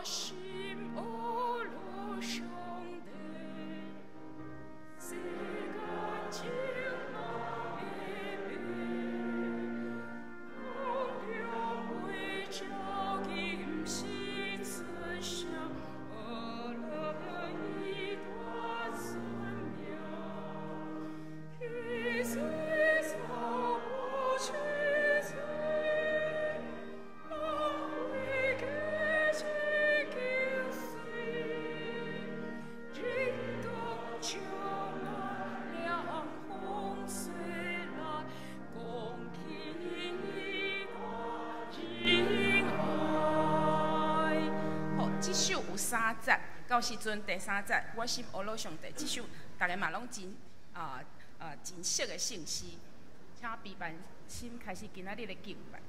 心阿罗上帝，世间情难会变，空中飞鸟今时出声，阿罗伊大尊名，彼水草无去水，浪花结一经水，人当笑那凉风吹来，讲起大仁爱。好，這首有三節，到時陣第三節，我心阿羅上帝，這首大家嘛攏真熟的聖詩，請彼班先開始今仔日的敬拜。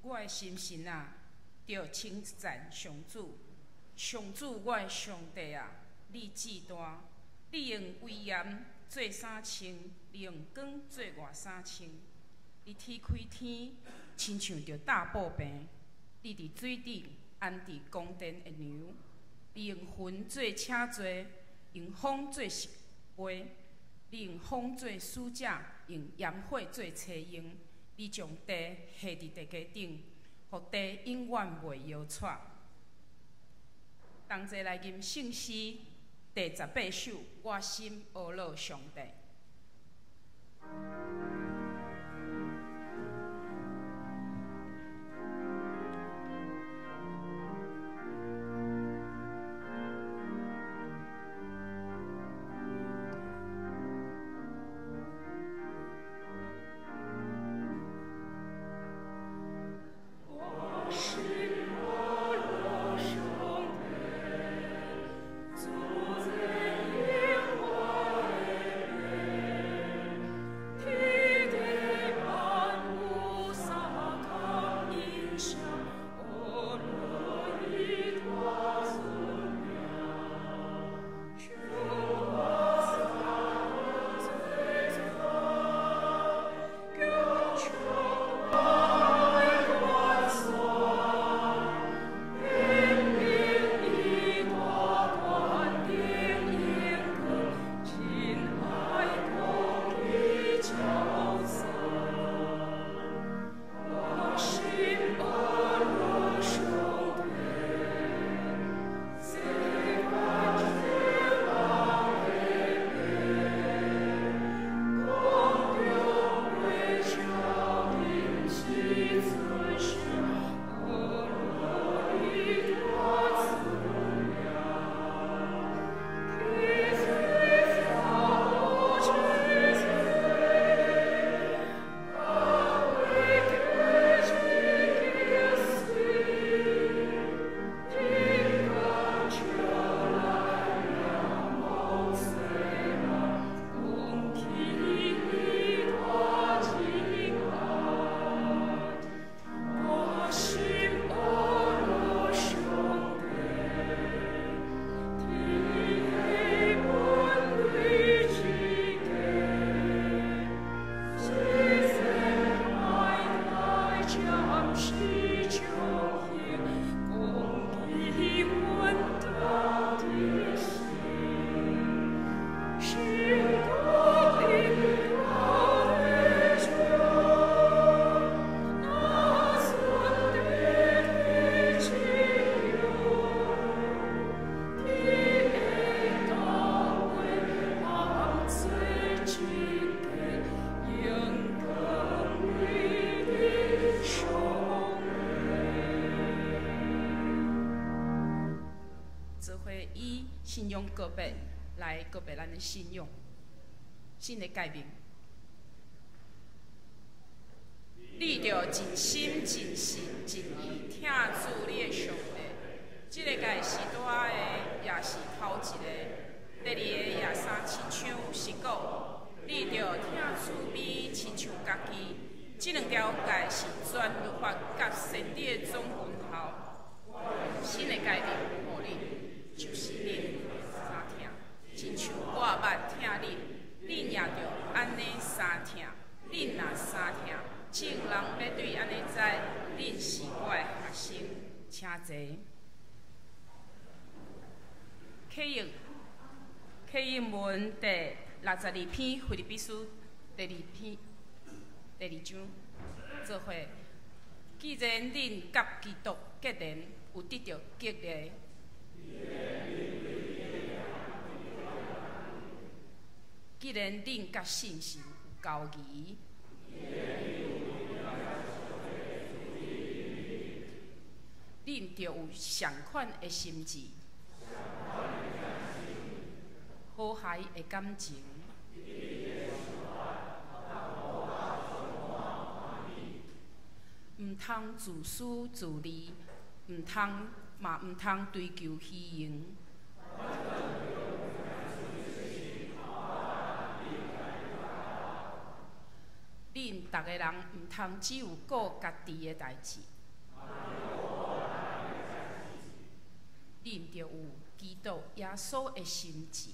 我的心神啊，著稱讚上主，上主我的上帝啊，你至大，你用威嚴做衫穿，你用光做外衫穿。你踢開天，親像著大布棚；你佇水頂安置宮殿的梁，你用雲做車座，用風做石杯，你用風做使者，用炎火做車纓。你將地下佇地基頂，予地永遠袂搖掣。同齊來吟聖詩第18首，我心阿羅上帝。我心阿羅上帝，主在耶和華的。信仰告白來告白咱的信仰，新的誡命。你著盡心、盡性、盡意疼主你的上帝。這个誡是大的，也是頭一個。第二个也相親像是講，你著疼厝邊親像家己。這兩條誡是全律法佮先知的總源頭。新的誡命予恁，就是恁相疼，親像我捌疼恁，恁也著按呢相疼。恁若相疼，眾人欲對按呢知，恁是我的學生。請坐。啟應文第62篇，腓立比書第二篇第二章，做伙。既然恁佮基督結連，有得著激勵，既然恁佮聖神有交誼，恁著有仝款的心志，和諧的感情，毋通自私自利，毋通嘛毋通追求虛榮。恁逐个人毋通只有顧家己的代誌，恁著有基督耶穌的心志。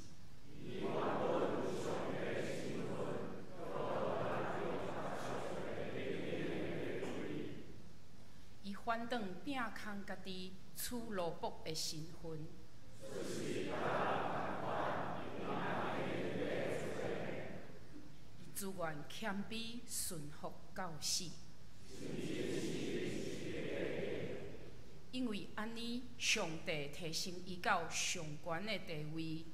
伊反轉摒空家己，取奴僕的身份。伊自願謙卑，順服到死。因為按呢，上帝提升伊到上懸的地位。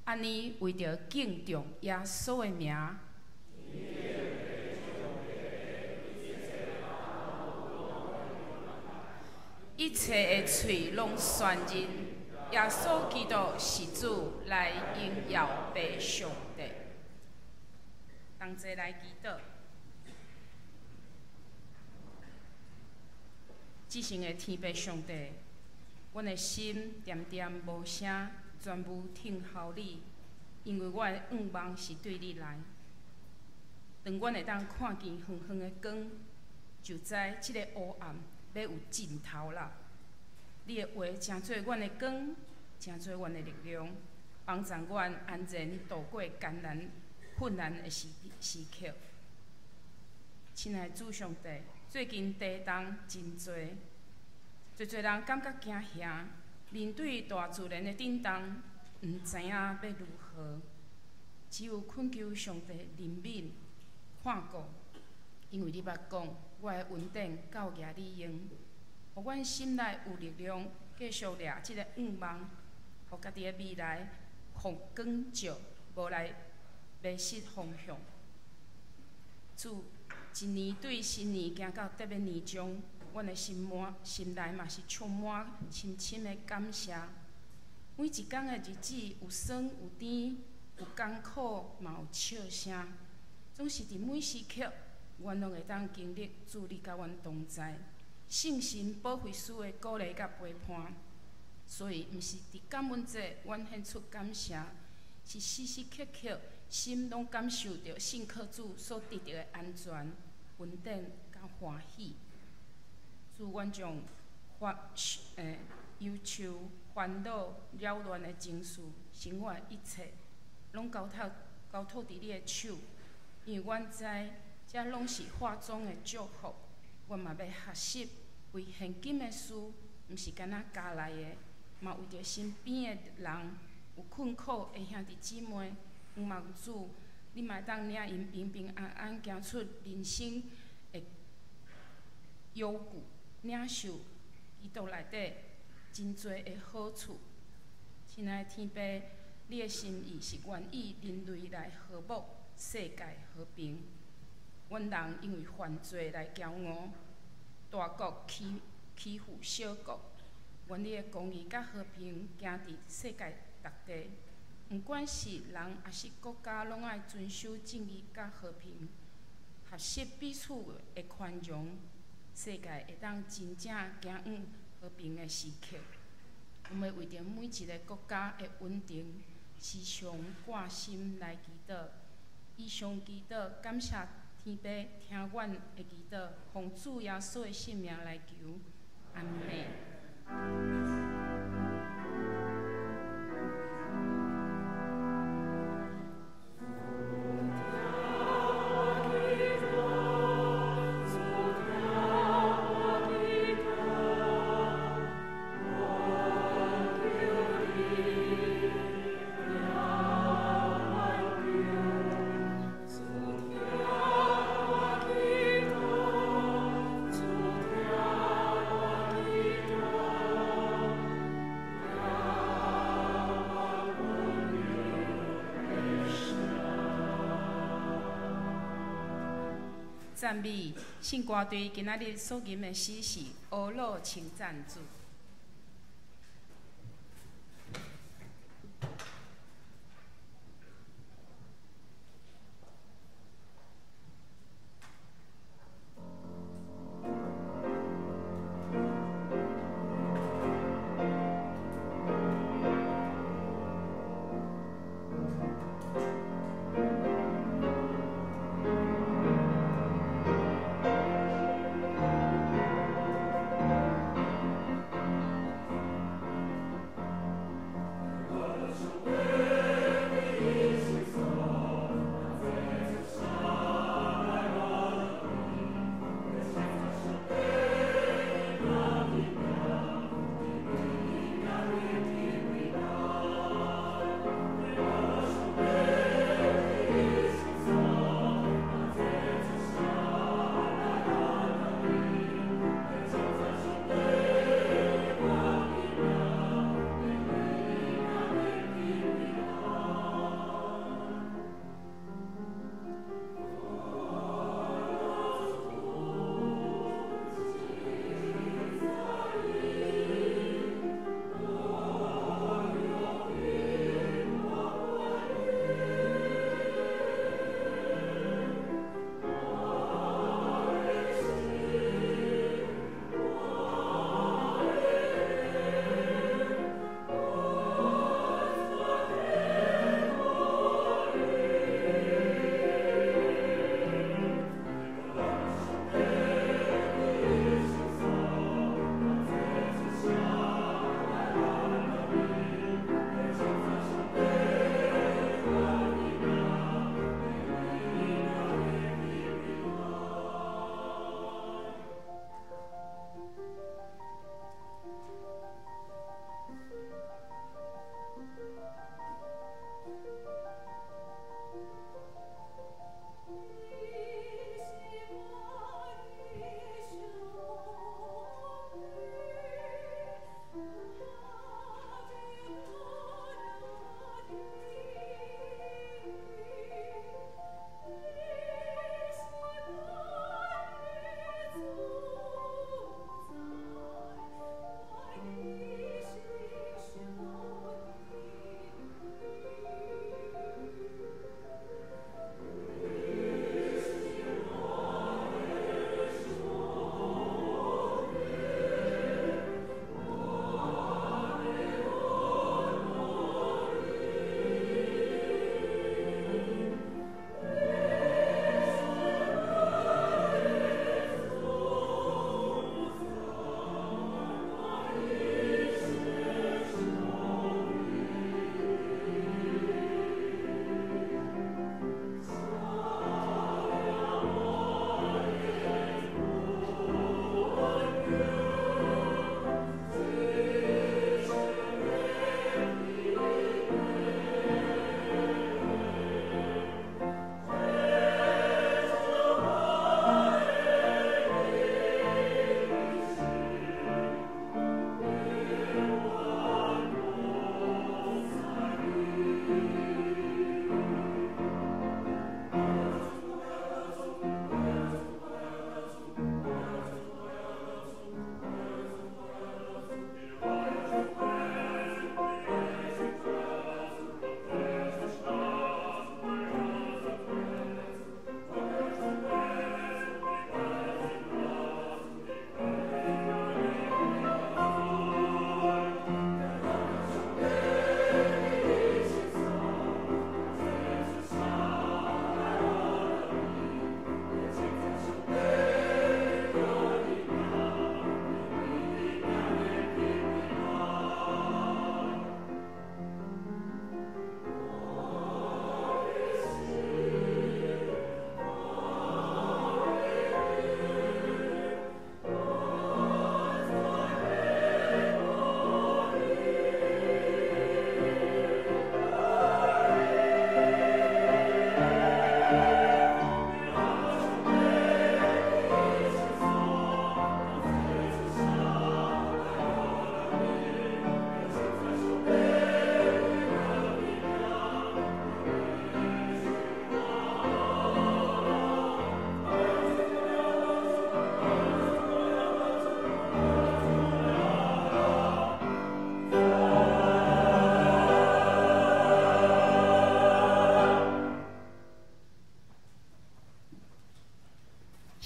按呢，為著敬重耶穌的名，一切的喙攏宣認耶穌基督是主，來榮耀父上帝。同齊來祈禱。至聖的天父上帝，阮的心恬恬無聲，全無聽候你，因為我的願望是對你來。當阮會當看見遠遠的光，就知這個黑暗欲有盡頭啦。你的話成做阮的光，成做阮的力量，幫助阮安然度過艱難困難的時時刻。親愛的主上帝，最近地動真濟，濟濟人感覺驚嚇，面對大自然的震動，毋知影欲如何，只有懇求上帝憐憫、看顧，因為你捌講，我的恩典夠額你用，予阮心內有力量，繼續掠這个願望，予家己的未來予光照，無來迷失方向。主，一年對新年行到特欲年終，阮的心滿心內嘛是充滿深深的感謝。每一工的日子有酸有甜，有艱苦嘛有笑聲，總是佇每時刻，阮攏會當經歷主你佮阮同在，聖神保惠師的鼓勵佮陪伴。所以，毋是佇感恩節，阮獻出感謝，是時時刻刻心攏感受著信靠主所得著的安全、穩定佮歡喜。主，阮將煩憂愁、煩惱、擾亂的情緒、生活一切，攏交託交託佇你的手，因為阮知這攏是化妝的祝福。阮嘛欲學習為現今的事，毋是干焦家內的，嘛為著身邊的人有困苦的兄弟姊妹，希望主，你嘛會當領𪜶平平安安行出人生的幽谷，領受基督內底真濟的好處。親愛的天父，你的心意是願意人類來和睦，世界和平。阮人因為犯罪來驕傲，大國欺欺負小國。願你的公義佮和平行佇世界逐地，毋管是人抑是國家，攏愛遵守正義佮和平，學習彼此的寬容，世界會當真正行往和平的時刻。阮欲為著每一个國家的穩定，時常掛心來祈禱。以上祈禱，感謝天父聽阮的祈禱，奉主耶穌的聖名來求，阿們。讚美聖歌隊今仔日所吟的詩是《呵咾稱讚主》。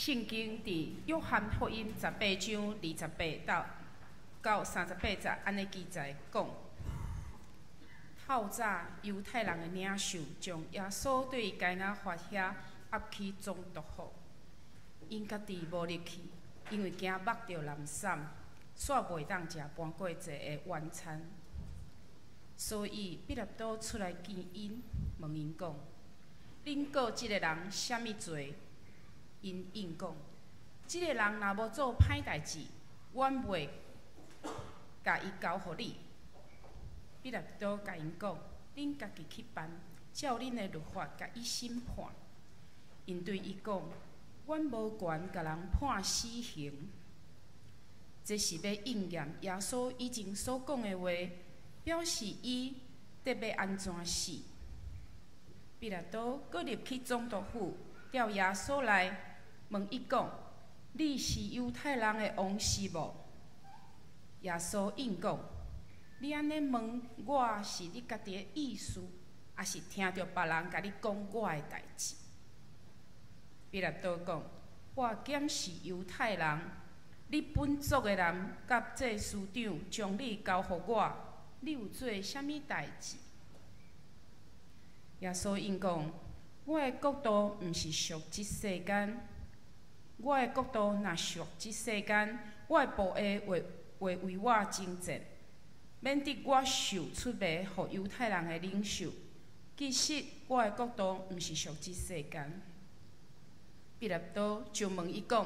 聖經佇約翰福音十八章28到38節按呢記載講：透早猶太人的領袖將耶穌對該亞法遐押去總督府，𪜶家己無入去，因為驚目著藍衫，煞袂當食盤過節的晚餐。所以彼拉多出來見𪜶，問𪜶講：恁告這个人啥物罪？𪜶應講：這个人若無做歹代誌，阮袂共伊交予你。彼拉多共𪜶講：恁家己去辦，照恁的律法共伊審判。𪜶對伊講：阮無權共人判死刑。這是欲應驗耶穌以前所講的話，表示伊得欲按怎死。彼拉多閣入去總督府，調耶穌來，問伊講：你是猶太人的王是無？耶穌應講：你按呢問我是你家己的意思，抑是聽著別人共你講我的代誌？彼拉多講：我敢是猶太人？你本族的人佮祭司長將你交予我，你有做啥物代誌？耶穌應講：我的國度毋是屬這世間。我的國度若屬這世間，我的僕役會會為我爭戰，免得我受出賣予猶太人的領袖。其實我的國度毋是屬這世間。彼拉多就問伊講：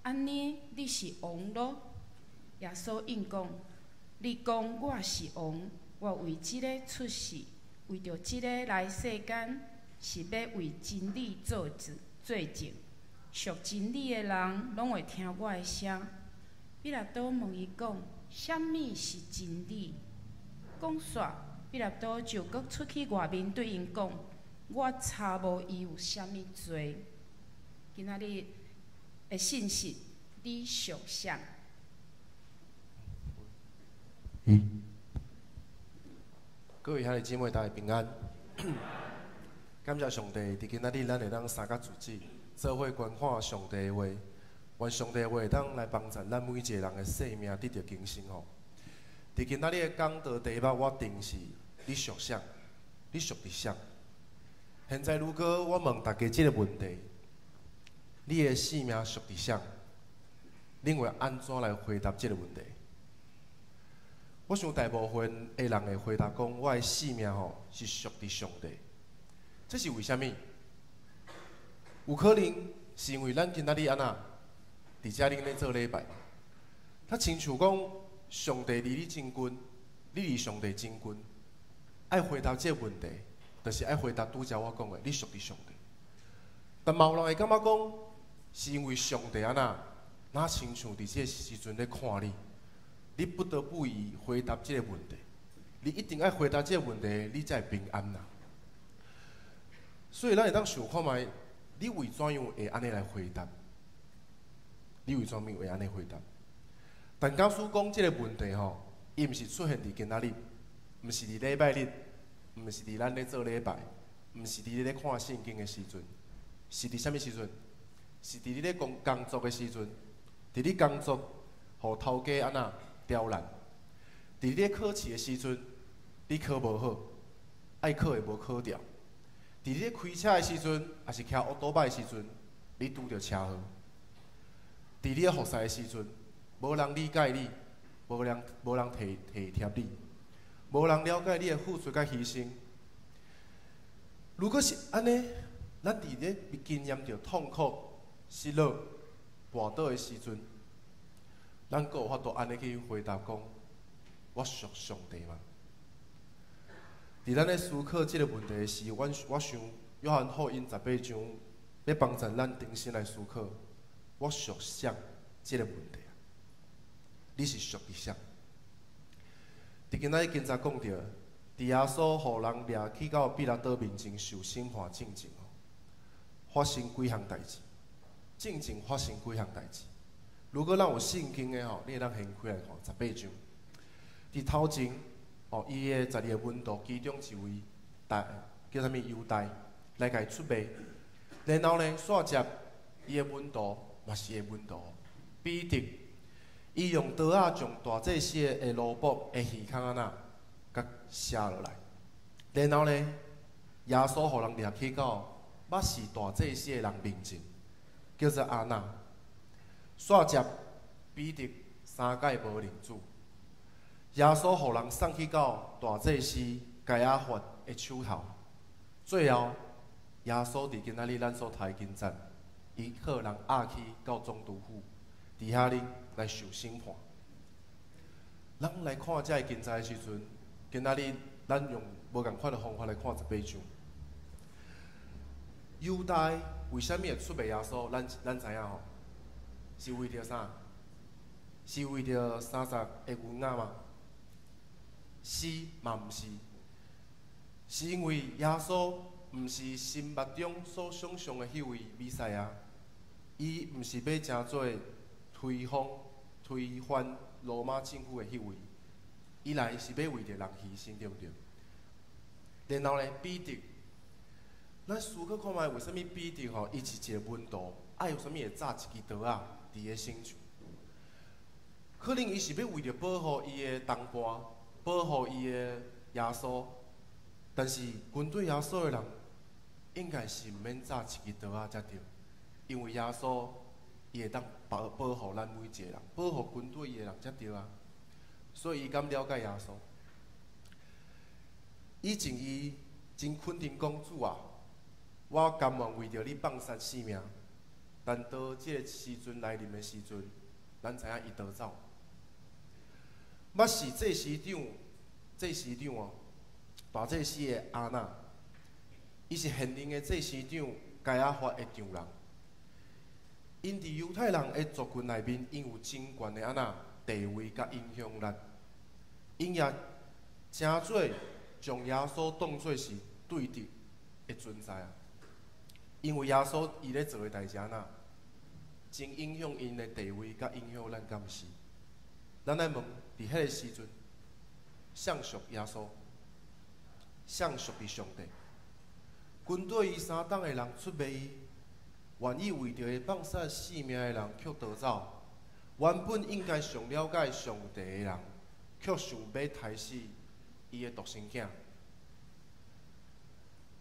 按呢，你是王囉？耶穌應講：你講我是王，我為這个出世，為著這个來世間，是欲為真理做證做證。屬真理的人，攏會聽我的聲。彼拉多問伊講：啥物是真理？講煞，彼拉多就閣出去外面對𪜶講：我查無伊有啥物罪。今仔日的信息，你屬誰？各位兄弟姊妹，大家平安。感謝上帝，佇今仔日咱會當三個主旨，做伙觀看上帝的話，願上帝的話會當來幫助咱每一个人的生命得著更新吼。佇今仔日的講道題目，我定是你屬誰？你屬佇誰？現在如果我問大家這个問題，你的生命屬佇誰？恁會按怎來回答這个問題？我想大部分的人會回答講，我的生命吼是屬佇上帝。這是為啥物？有可能是因為咱今仔日按怎佇遮恁咧做禮拜，較親像講上帝離你真近，你離上帝真近。愛回答這个問題，就是愛回答拄才我講的，你屬佇上帝。但嘛有人會感覺講，是因為上帝按怎，若親像佇這个時陣咧看你，你不得不以回答這个問題。你一定愛回答這个問題，你才會平安啦。所以咱會當想看覓，你為怎樣會按呢來回答？你為怎物會按呢回答？但假使講這个問題吼，伊毋是出現佇今仔日，毋是佇禮拜日，毋是佇咱咧做禮拜，毋是佇你咧看聖經的時陣，是佇啥物時陣？是佇你咧工工作的時陣，佇你工作予頭家按怎刁難？佇你咧考試的時陣，你考無好，愛考的無考著。佇你咧開車的時陣，抑是騎烏多擺的時陣，你拄著車禍。佇你咧服侍的時陣，無人理解你，無人體體貼你，無人了解你的付出佮犧牲。如果是按呢，咱佇咧經驗著痛苦、失落、跋倒的時陣，咱閣有法度按呢去回答講：我屬上帝嗎？佇咱咧思考這个問題時，我想約翰福音十八章欲幫助咱重新來思考我屬誰這个問題。你是屬佇誰？佇今仔日經節講著，佇耶穌予人掠去到彼拉多面前受審判進前，發生幾項代誌。進前發生幾項代誌。如果咱有聖經的吼，你會當掀開來看十八章。佇頭前，哦，伊的十二个門徒其中一位，大叫啥物猶大來共伊出賣，然後呢，煞接伊的門徒嘛是伊的門徒彼得，伊用刀仔將大祭司的奴僕的耳孔按怎，共捺落來。然後呢，耶穌予人掠去到捌是大祭司的人面前，叫做亞那。煞接彼得三擺無認主。耶穌予人送去到大祭司該亞法的手頭。最後，耶穌佇今仔日咱所讀的經節，伊予人押去到總督府，佇遐裡來受審判。咱來看這个經節的時陣，今仔日咱用無仝款的方法來看十八章。猶大為啥物會出賣耶穌？咱知影吼，是為著啥？是為著30個銀仔嗎？是嘛毋是？是因為耶穌毋是心目中所想像的彼位彌賽亞，伊毋是欲成做推翻羅馬政府的彼位，伊來是欲為著人犧牲，對毋對？然後呢，彼得，咱思考看覓，為啥物彼得吼，伊是一個門徒，啊，為啥物會紮一支刀仔佇咧身上？可能伊是欲為著保護伊的同伴，保護伊的耶穌，但是軍隊耶穌的人應該是毋免紮一支刀仔才對，因為耶穌伊會當保護咱每一個人，保護軍隊伊的人才對啊。所以伊敢了解耶穌？以前伊真肯定講，主啊，我甘願為著你放殺性命，但當這个時陣來臨的時陣，咱知影伊逃走。捌是祭司長，祭司長哦，大祭司的亞那，伊是現任的祭司長該亞法的丈人。𪜶佇猶太人的族群內面，𪜶有真懸的按怎地位佮影響力。𪜶也誠做將耶穌當做是對敵的存在啊！因為耶穌伊咧做的代誌按怎，真影響𪜶的地位佮影響咱，敢毋是？咱來問，佇彼个時陣，誰屬耶穌？誰屬佇上帝？軍隊伊三黨的人出賣伊，願意為著伊放殺性命的人卻逃走。原本應該上了解上帝的人，卻想欲刣死伊的獨生囝。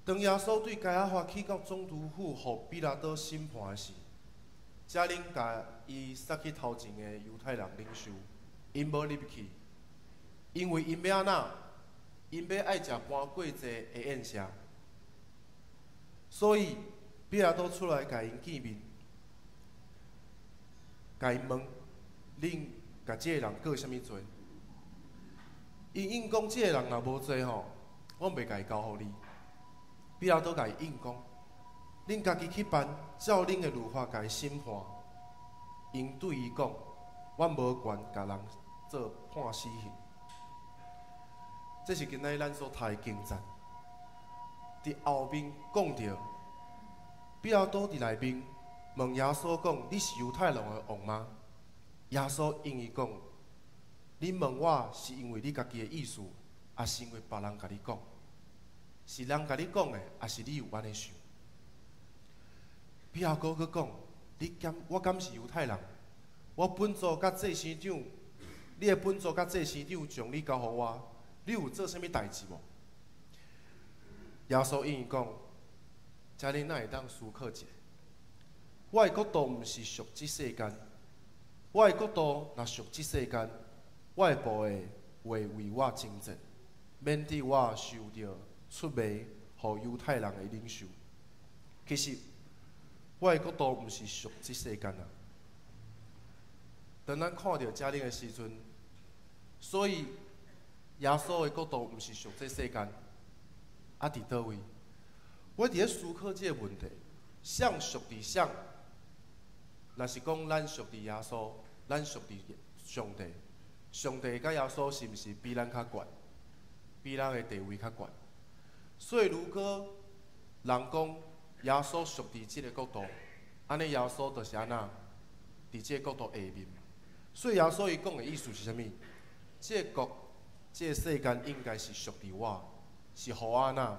當耶穌對該亞法去到總督府，予彼拉多審判時，遮恁共伊殺去頭前的猶太人領袖，𪜶無入去，因為𪜶欲按怎？𪜶欲愛食盤過節的宴席，所以彼拉多出來共𪜶見面，共𪜶問：恁共這个人告啥物罪？𪜶應講這个人若無罪吼，阮袂共伊交予你。彼拉多共伊應講：恁家己去辦，照恁的律法共伊審判。𪜶對伊講：阮無權共人做判死刑。這是今仔日咱所讀的經節。佇後面講著，彼拉多佇內面問耶穌講：你是猶太人的王嗎？耶穌應伊講：你問我是因為你家己的意思，抑是因為別人共你講？是人共你講的，抑是你有按呢想？彼拉多閣講：你敢我敢是猶太人？我本族佮祭司長，你的本族佮祭司長將你交予我，你有做啥物代誌無？耶穌應伊講：遮你哪會當思考一下？我的國度毋是屬這世間，我的國度若屬這世間，我的僕會為我爭戰，免得我受著出賣予猶太人的領袖。其實，我的國度毋是屬這世間啊。當咱看著遮爾的時陣，所以耶穌的國度毋是屬這世間。啊，佇佗位？我佇咧思考這个問題：誰屬佇誰？若是講咱屬佇耶穌，咱屬佇上帝，上帝佮耶穌是毋是比咱較懸？比咱的地位較懸？所以如果人講耶穌屬佇這个國度，按呢耶穌就是按怎？佇這个國度下面。所以耶穌伊講的意思是啥物？這个國、這个世間應該是屬佇我，是予我按怎？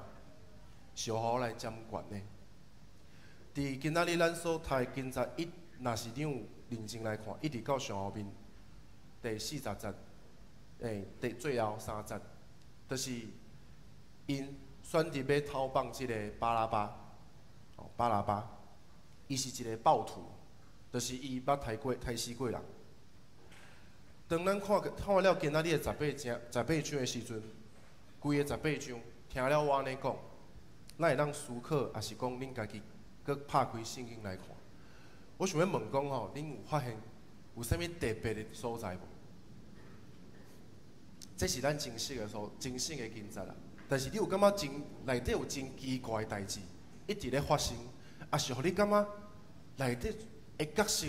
是予我來掌權的。佇今仔日咱所讀的經節一、若是你有認真來看，一直到上後面第40節，第最後三節，就是𪜶選擇欲討放這个巴拉巴，哦，巴拉巴，伊是一个暴徒，就是伊捌刣過、刣死過人。當咱看看了今仔日的十八章、十八章的時陣，規個十八章聽了我按呢講，咱會當思考，抑是講恁家己閣拍開聖經來看。我想欲問講吼，恁有發現有啥物特別的所在無？這是咱真實的所、真實的經節啦。但是你有感覺真內底有真奇怪的代誌一直咧發生，抑是予你感覺內底的角色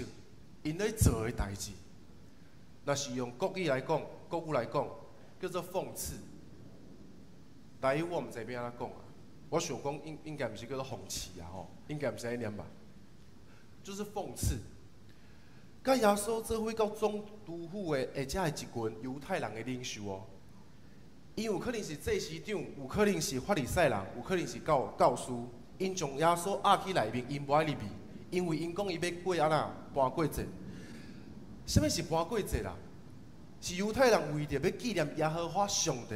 𪜶咧做的代誌，若是用國語來講，國語來講，叫做諷刺。台語我毋知欲按怎講啊，我想講應應該毋是叫做諷刺啊吼，應該毋是按呢念吧？就是諷刺。佮耶穌做伙到總督府的，或者是一群猶太人的領袖哦，𪜶有可能是祭司長，有可能是法利賽人，有可能是教教師。𪜶將耶穌押去內面，𪜶無愛入去，因為𪜶講伊欲過按怎盤過節。啥物是盤過節啦？是猶太人為著欲紀念耶和華上帝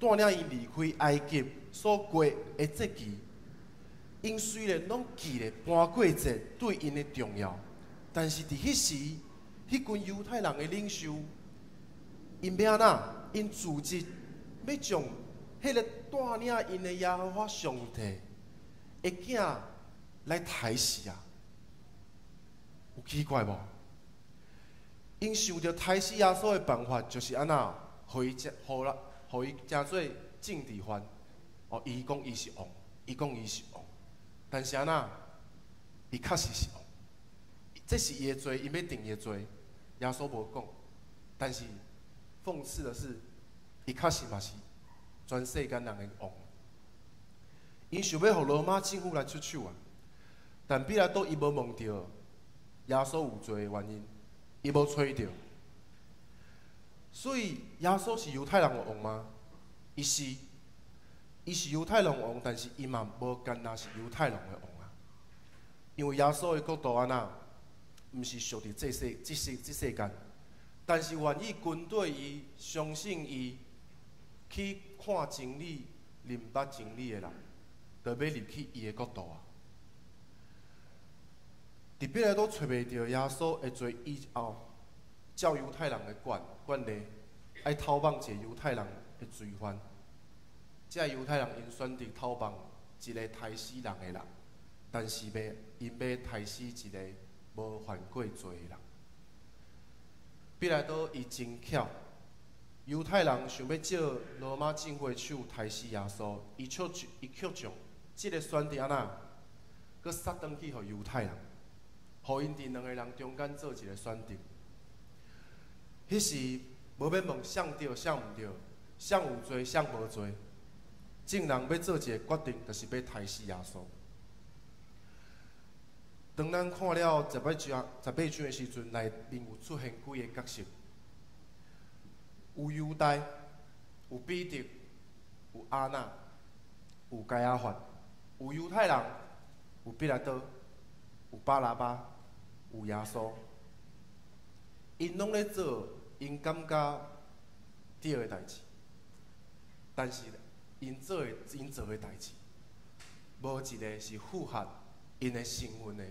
帶領𪜶離開埃及所過的節期。𪜶雖然攏記得盤過節對𪜶的重要，但是佇彼時，彼群猶太人的領袖，𪜶欲按怎？𪜶組織欲將彼個帶領𪜶的耶和華上帝的囝來刣死啊！有奇怪無？𪜶想著刣死耶穌的辦法就是按怎？予伊食，予啦，予伊成做政治犯。哦，伊講伊是王，伊講伊是王，但是按怎？伊確實是王。這是伊的罪，𪜶欲定伊的罪，耶穌無講。但是諷刺的是，伊確實嘛是全世間人的王。𪜶想欲予羅馬政府來出手啊，但彼拉多伊無問著耶穌有罪的原因，伊無揣著。所以耶穌是猶太人的王嗎？伊是，伊是猶太人王，但是伊嘛無干焦是猶太人的王啊。因為耶穌的國度按怎，毋是屬佇這世、這世、這世間，但是願意跟隨伊、相信伊，去看真理、認捌真理的人，就欲入去伊的國度啊。佇彼拉多揣袂著耶穌的罪以後，照猶太人的慣慣例，愛討放一个猶太人的罪犯。這猶太人𪜶選擇討放一个刣死人的人，但是欲𪜶欲刣死一个無犯過罪的人。彼拉多伊真巧，猶太人想欲借羅馬政府的手刣死耶穌，伊卻伊卻將這个選擇按怎，閣殺轉去予猶太人，予𪜶佇兩个人中間做一个選擇。彼時無欲問誰對誰毋對，誰有罪誰無罪，眾人欲做一个決定，就是欲刣死耶穌。當咱看了十八章、十八章的時陣，內面有出現幾个角色，有猶大，有彼得，有亞那，有該亞法，有猶太人，有彼拉多，有巴拉巴，有耶穌。𪜶攏咧做𪜶感覺對的代誌，但是𪜶做的𪜶做的代誌，無一个是符合𪜶的身份的。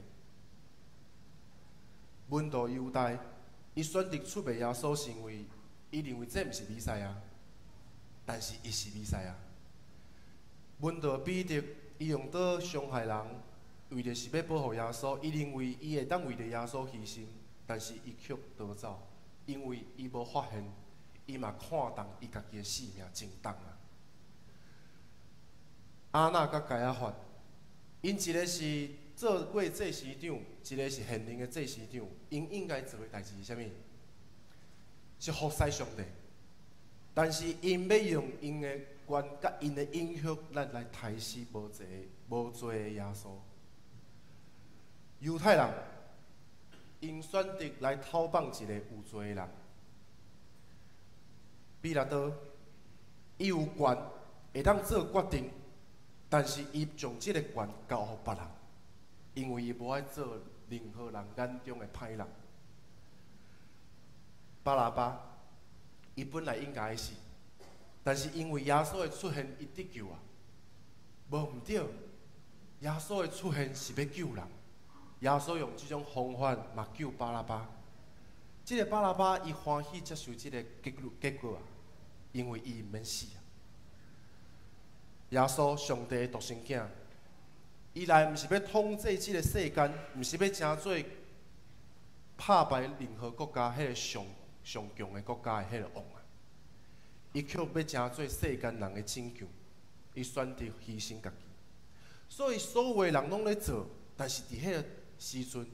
門徒猶大，伊選擇出賣耶穌，是因為伊認為這毋是彌賽亞，但是伊是彌賽亞。門徒彼得，伊用刀傷害人，為著是欲保護耶穌，伊認為伊會當為著耶穌犧牲，但是伊卻逃走，因為伊無發現，伊嘛看重伊家己的性命真重啊。亞那佮該亞法，𪜶一个是做過祭司長，一个是現任的祭司長，𪜶應該做的代誌是啥物？是服侍上帝。但是𪜶欲用𪜶的權佮𪜶的影響力來刣死無罪、無罪的耶穌。猶太人，𪜶選擇來討放一个有罪的人。彼拉多，伊有權會當做決定，但是伊將這个權交予別人，因為伊無愛做任何人眼中的歹人。巴拉巴，伊本來應該死，但是因為耶穌的出現，伊得救啊！無毋對，耶穌的出現是欲救人，耶穌用這種方法嘛救巴拉巴。這个巴拉巴伊歡喜接受這个結果啊，因為伊毋免死啊。耶穌上帝的獨生囝，伊來毋是欲統治這个世間，毋是欲成做拍敗任何國家彼个上上強的國家的彼个王啊！伊卻欲成做世間人的拯救，伊選擇犧牲家己。所以所有的人攏咧做，但是佇彼个時陣，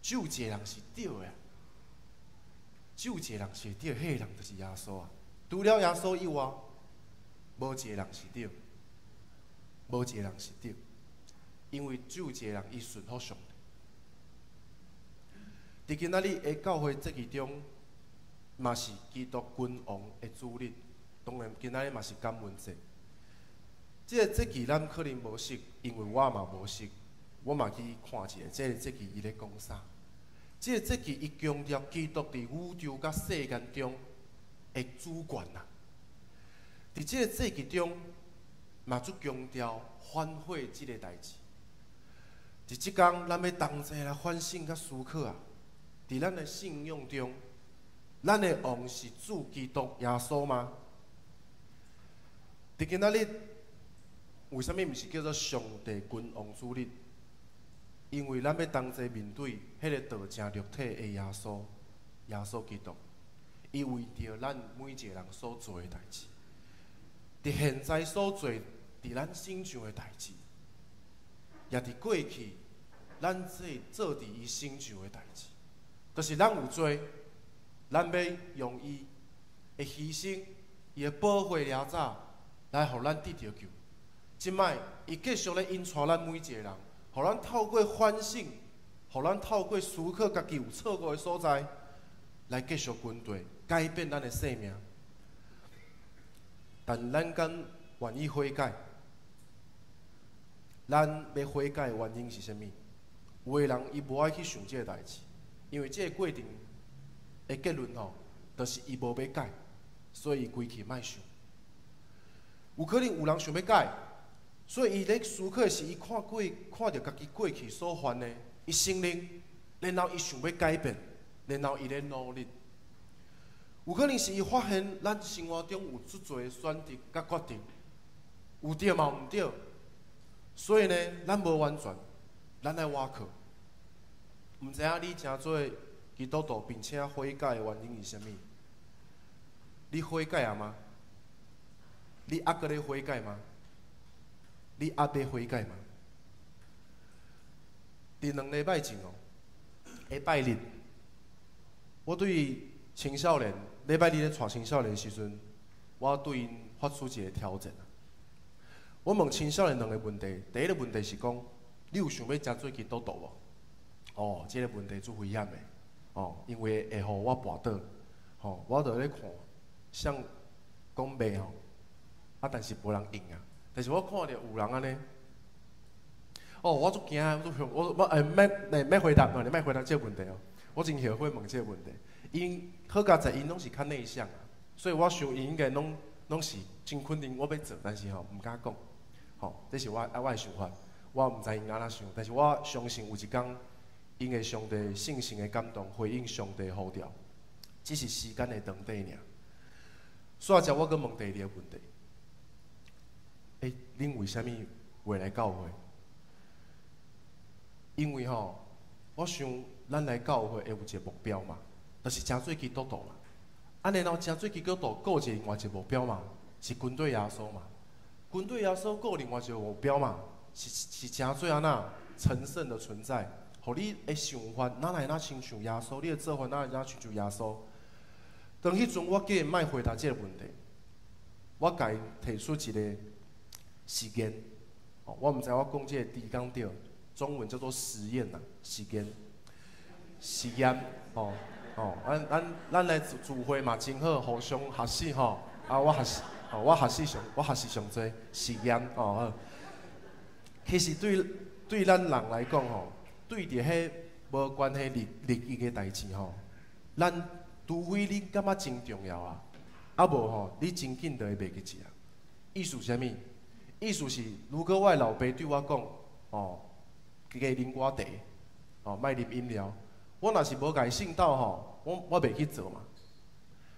只有一个人是對的，只有一个人是對，彼个人就是耶穌啊！除了耶穌以外，無一个人是對，無一个人是對，因為只有一個人伊順服上帝。佇今仔日的教會節期中，嘛是基督君王的主日，當然今仔日嘛是感恩節。這个節期咱可能無熟，因為我嘛無熟，我嘛去看一下這个節期伊咧講啥。這个節期伊強調基督佇宇宙佮世間中的主權啊。佇這个節期中，嘛足強調反悔這个代誌。佇這工，咱欲同齊來反省佮思考啊。佇咱的信仰中，咱的王是主基督耶穌嗎？佇今仔日，為啥物毋是叫做上帝君王主日？因為咱欲同齊面對彼个道成肉體的耶穌，耶穌基督，伊為著咱每一个人所做的代誌，佇現在所做佇咱身上的代誌，也佇過去咱做做佇伊身上的代誌，就是咱有罪，咱欲用伊的犧牲，伊的寶血掠走，來予咱得著救。這擺伊繼續咧引帶咱每一個人，予咱透過反省，予咱透過思考家己有錯誤的所在，來繼續跟隨，改變咱的生命。但咱敢願意悔改？咱欲悔改的原因是啥物？有的人伊無愛去想這个代誌，因為這个過程的結論吼，就是伊無欲改，所以伊規氣莫想。有可能有人想欲改，所以伊咧思考的是，伊看過看著家己過去所犯的，伊承認，然後伊想欲改變，然後伊咧努力。有可能是伊發現咱生活中有足濟選擇佮決定，有對嘛有毋對，所以呢，咱無完全，咱愛倚靠。毋知影你成做基督徒並且悔改的原因是啥物？你悔改啊嗎？你猶閣咧悔改嗎？你猶欲悔改嗎？佇2禮拜前哦，禮拜日，我對青少年禮拜日咧帶青少年時陣，我對𪜶發出一个挑戰。我問青少年兩个問題，第一个問題是講，你有想欲成做基督徒無？哦，這个問題足危險的，哦，因為會予我跋倒，吼，我就咧看，像講袂吼，啊，但是無人應啊。但是我看著有人按呢，哦，我足驚，我足我我欸，莫欸莫回答，你莫回答這个問題哦。我真後悔問這个問題，𪜶好佳哉，𪜶攏是較內向啊，所以我想𪜶應該攏攏是真肯定我欲做，但是吼毋敢講，吼，這是我啊我的想法，我毋知𪜶按怎想，但是我相信有一工，𪜶會上帝聖神的感動，回應上帝呼召，只是時間的長短爾。煞接我閣問第二个問題。欸，恁為啥物會來教會？因為吼，我想咱來教會會有一个目標嘛，就是成做基督徒嘛。啊，然後成做基督徒，閣有一個另外一個目標嘛，是跟隨耶穌嘛。跟隨耶穌，閣有另外一個目標嘛，是是成做按怎成聖的存在，予你的想法哪來哪親像耶穌，你的做法哪來哪親像耶穌。當彼陣我叫𪜶莫回答這个問題，我共𪜶提出一个實驗，哦，我毋知我講這个字敢對，中文叫做實驗呐，實驗，實驗，哦哦，咱咱咱來聚會嘛真好，互相學習吼，啊，我學習，哦，我學習上，我學習上濟實驗，哦好。其實對對咱人來講吼，對著彼無關係利利益的代誌吼，咱除非你感覺真重要啊，啊無吼，你真緊就會袂記一啊。意思是啥物？意思是，如果我的老爸對我講，哦，加啉寡茶，哦，莫啉飲料，我若是無共伊信鬥吼，我袂去做嘛。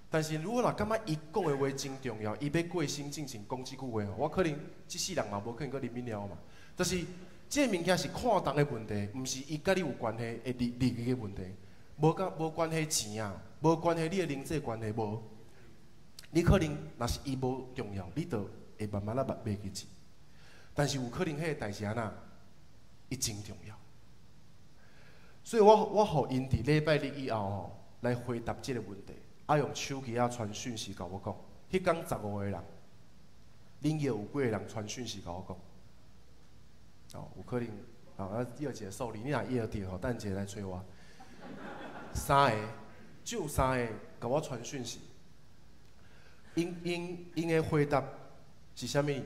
但是如果若感覺伊講的話真重要，伊欲過身進前講這句話吼，我可能這世人嘛無可能閣啉飲料嘛。就是這个物件是看重的問題，毋是伊佮你有關係的利利益的問題，無佮無關係錢啊，無關係你的人際關係無。你可能若是伊無重要，你就會慢慢仔袂記住。但是有可能彼个代誌按怎，伊真重要。所以我予𪜶佇禮拜日以後吼來回答這個問題，啊用手機仔傳訊息共我講。彼工15個人，恁約有幾個人傳訊息共我講？哦，有可能，哦，啊，約一個數字，你若約著吼，等一下來揣我。三個，只有三個共我傳訊息。𪜶𪜶𪜶的回答是啥物？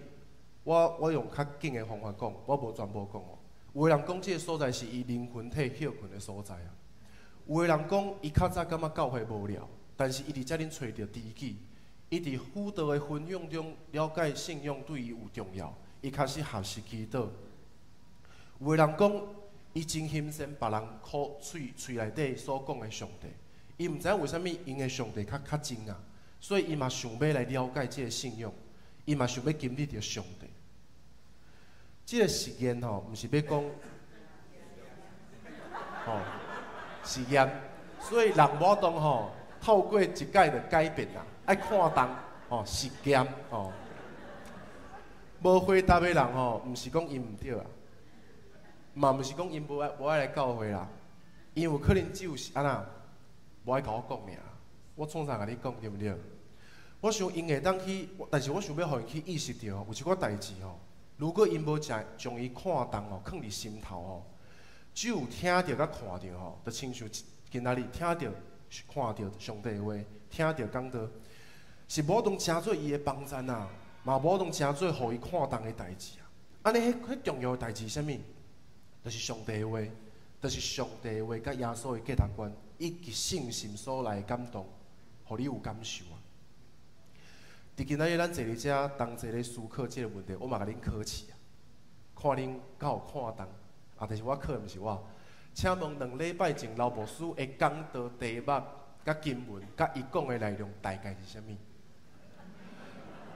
我用較緊的方法講，我無全部講哦。有的人講這个所在是伊靈魂體歇睏的所在啊。有的人講伊較早感覺教會無聊，但是伊佇遮爾揣著知己，伊佇輔導的分享中了解信仰對伊有重要，伊開始學習祈禱。有的人講伊真欣賞別人口喙喙內底所講的上帝，伊毋知影為啥物𪜶的上帝較較真啊，所以伊嘛想欲來了解這个信仰，伊嘛想欲經歷著上帝。這个實驗吼，毋是欲講，吼實驗，所以人無當吼透過一擺就改變啦，愛看重吼實驗吼。無回答的人吼，毋是講𪜶毋對啊，嘛毋是講𪜶無愛無愛來教會啦，𪜶有可能只有是按怎，無愛共我講爾。我創啥共你講對毋對？我想𪜶會當去，但是我想欲予𪜶去意識著吼，有一寡代誌吼。如果𪜶無誠將伊看重吼，囥佇心頭吼，只有聽著佮看著吼，就親像今仔日聽著看著上帝的話，聽著講道，是無當成做伊的幫贊啊，嘛無當成做予伊看重的代誌啊。按呢，彼彼重要的代誌是啥物？就是上帝的話，就是上帝的話，佮耶穌的價值觀，以及聖神所來的感動，予你有感受啊。佇今仔日咱坐佇遮同齊咧思考這个問題，我嘛共恁考試啊，看恁敢有看重啊？但是我考的毋是我，請問兩禮拜前劉牧師的講道題目、佮經文、佮伊講的內容大概是啥物？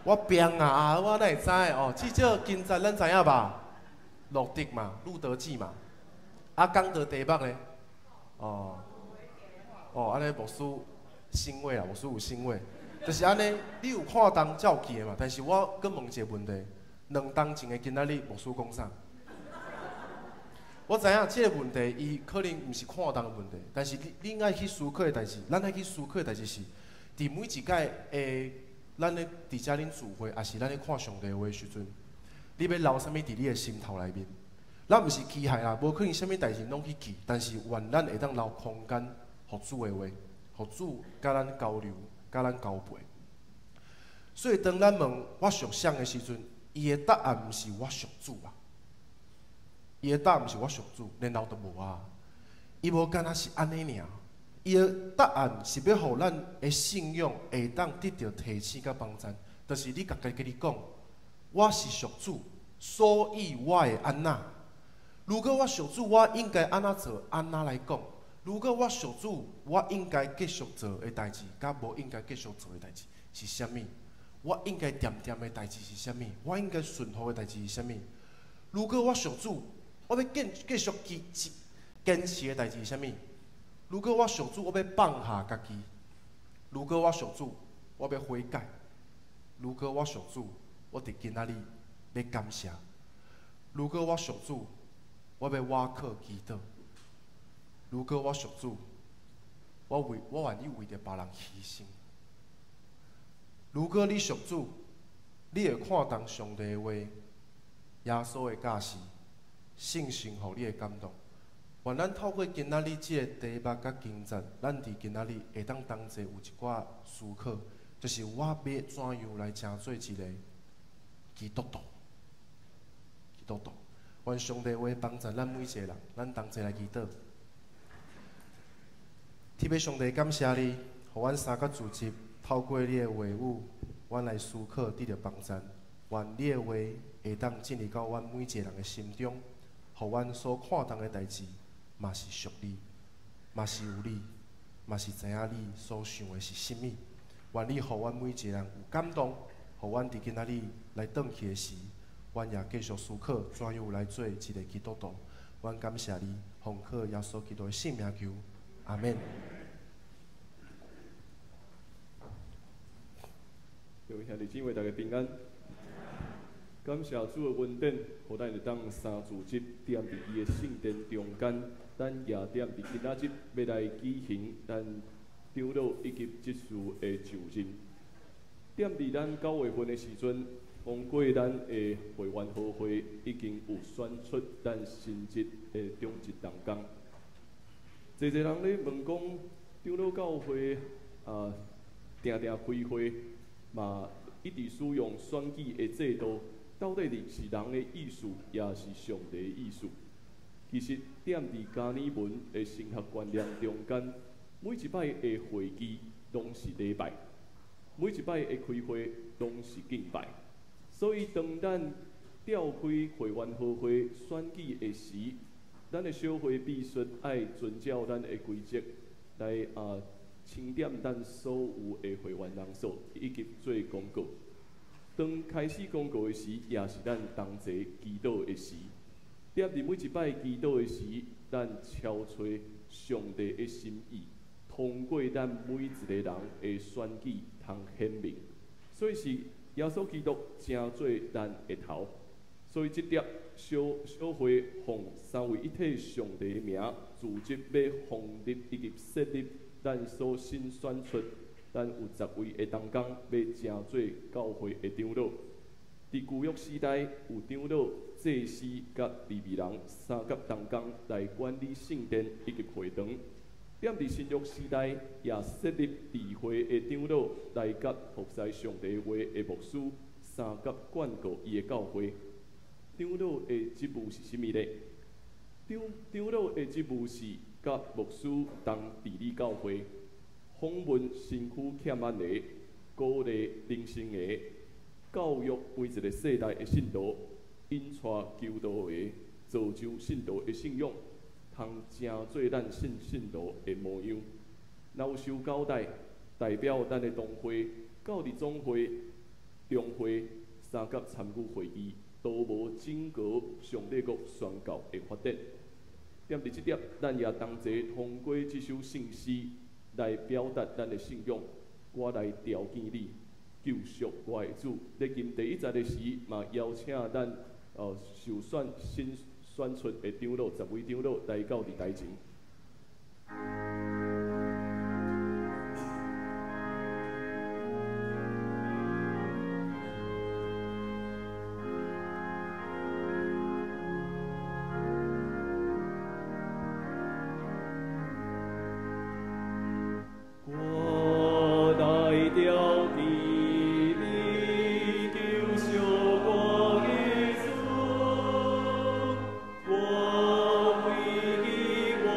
我編啊，我哪會知哦？至少今節咱知影吧？路得嘛，路得記嘛。啊，講道題目咧？哦，哦，按呢牧師欣慰啦，牧師有欣慰。就是按呢，你有看重才有記的嘛。但是我閣問一个問題：兩冬前的今仔日牧師講啥？我知影這个問題，伊可能毋是看重的問題，但是你你愛去思考的代誌，咱愛去思考的代誌是，佇每一擺的咱咧佇遮恁聚會，抑是咱咧看上帝話的時陣，你欲留啥物佇你的心頭內面？咱毋是機械啦，無可能啥物代誌攏去記，但是願咱會當留空間，予主的話，予主佮咱交流。佮咱交陪，所以當咱問我屬啥的時陣，伊的答案毋是我屬主啊，伊的答案毋是我屬主，然後就無啊。伊無干焦是按呢爾，伊的答案是欲予咱的信仰會當得著提醒佮幫贊，就是你共家己講，我是屬主，所以我會按怎。如果我屬主，我應該按怎做，按怎來講。如果我屬主，我應該繼續做的代誌，佮無應該繼續做的代誌是啥物？我應該恬恬的代誌是啥物？我應該順服的代誌是啥物？如果我屬主，我欲繼繼續堅持堅持的代誌是啥物？如果我屬主，我欲放下家己；如果我屬主，我欲悔改；如果我屬主，我佇今仔日欲感謝；如果我屬主，我欲倚靠祈禱。如果我屬主，我為我願意為著別人犧牲。如果你屬主，你會看重上帝的話、耶穌的教示、聖神予你的感動。願咱透過今仔日這个題目佮經節，咱佇今仔日會當同齊有一寡思考，就是我欲怎樣來成做一个基督徒。基督徒，願上帝話幫助咱每一個人，咱同齊來祈禱。天父上帝，感謝你，予阮三個組織透過你的話語，阮來思考得著幫助。願你的話會當進入到阮每一個人的心中，予阮所看重的代誌，嘛是屬你，嘛是有你，嘛是知影你所想的是啥物。願你予阮每一個人有感動，予阮佇今仔日來轉去的時，阮也繼續思考怎樣來做一個基督徒。阮感謝你，奉靠耶穌基督的聖名求，阿們。各位兄弟姊妹，大家平安。感謝主的恩典，予咱會當三主日踮佇伊的聖殿中間，咱也踮佇今仔日欲來舉行咱長老以及執事的就任。踮佇咱9月份的時陣，通過咱的會員和會，已經有選出咱新職的長執同工。濟濟人咧問講，長老教會啊，定定開會，嘛一直使用選舉的制度，到底是人的意思，抑是上帝的意思？其實，踮佇迦爾文的神學觀念中間，每一擺的會議攏是禮拜，每一擺的開會攏是敬拜。所以，當咱召開會員和會選舉的時，咱的小會必須愛遵照咱的規則來清點咱所有的會員人數，以及做公告。當開始公告的時，也是咱同齊祈禱的時。踮佇每一擺祈禱的時，咱敲揣上帝的心意，通過咱每一個人的選舉通顯明。所以是耶穌基督成做咱的頭。所以這碟小小會奉三位一體上帝的名，組織欲封立以及設立咱所新選出，咱有10位的同工，欲成做教會的長老。佇舊約時代，有長老、祭司佮利未人三甲同工來管理聖殿以及會堂。踮佇新約時代，也設立智慧的長老來佮服侍上帝話的牧師三甲管顧伊的教會。長老的職務是啥物呢？長老的職務是佮牧師同治理教會，訪問身軀欠壓的，鼓勵靈性的，教育每一個世代的信徒，引帶求道的，造就信徒的信仰，通成做咱信徒的模樣。若有收交代，代表咱的同會，到佇總會、中會三甲參與會議，都無整個上帝國宣教的發展。踮佇這點，咱也同齊通過這首聖詩來表達咱的信仰。我來朝見你，救贖我的主。咧今第一節的時，嘛邀請咱受選新選出的長老10位長老來到佇台前。我來朝見你，救贖我的主，我為你我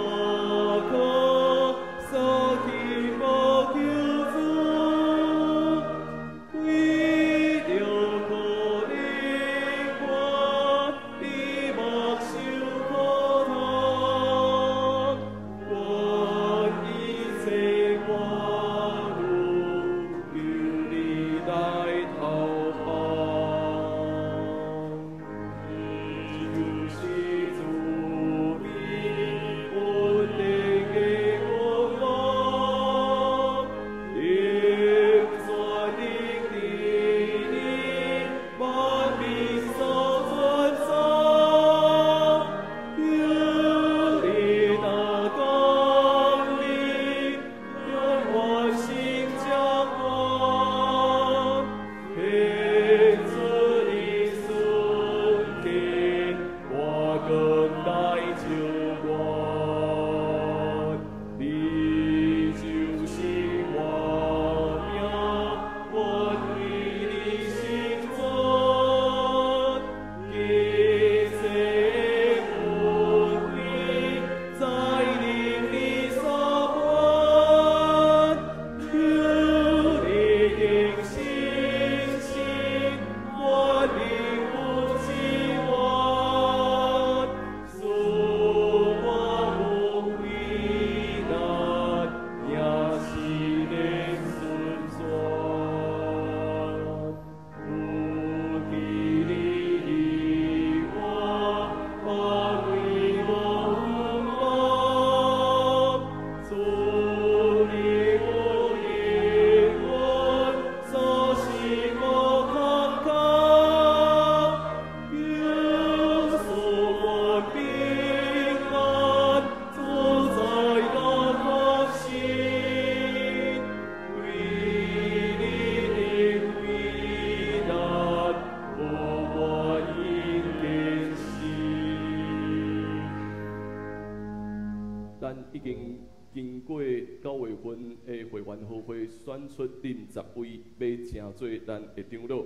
咱已經經過9月份的會員好會選出恁10位欲成做咱的長老，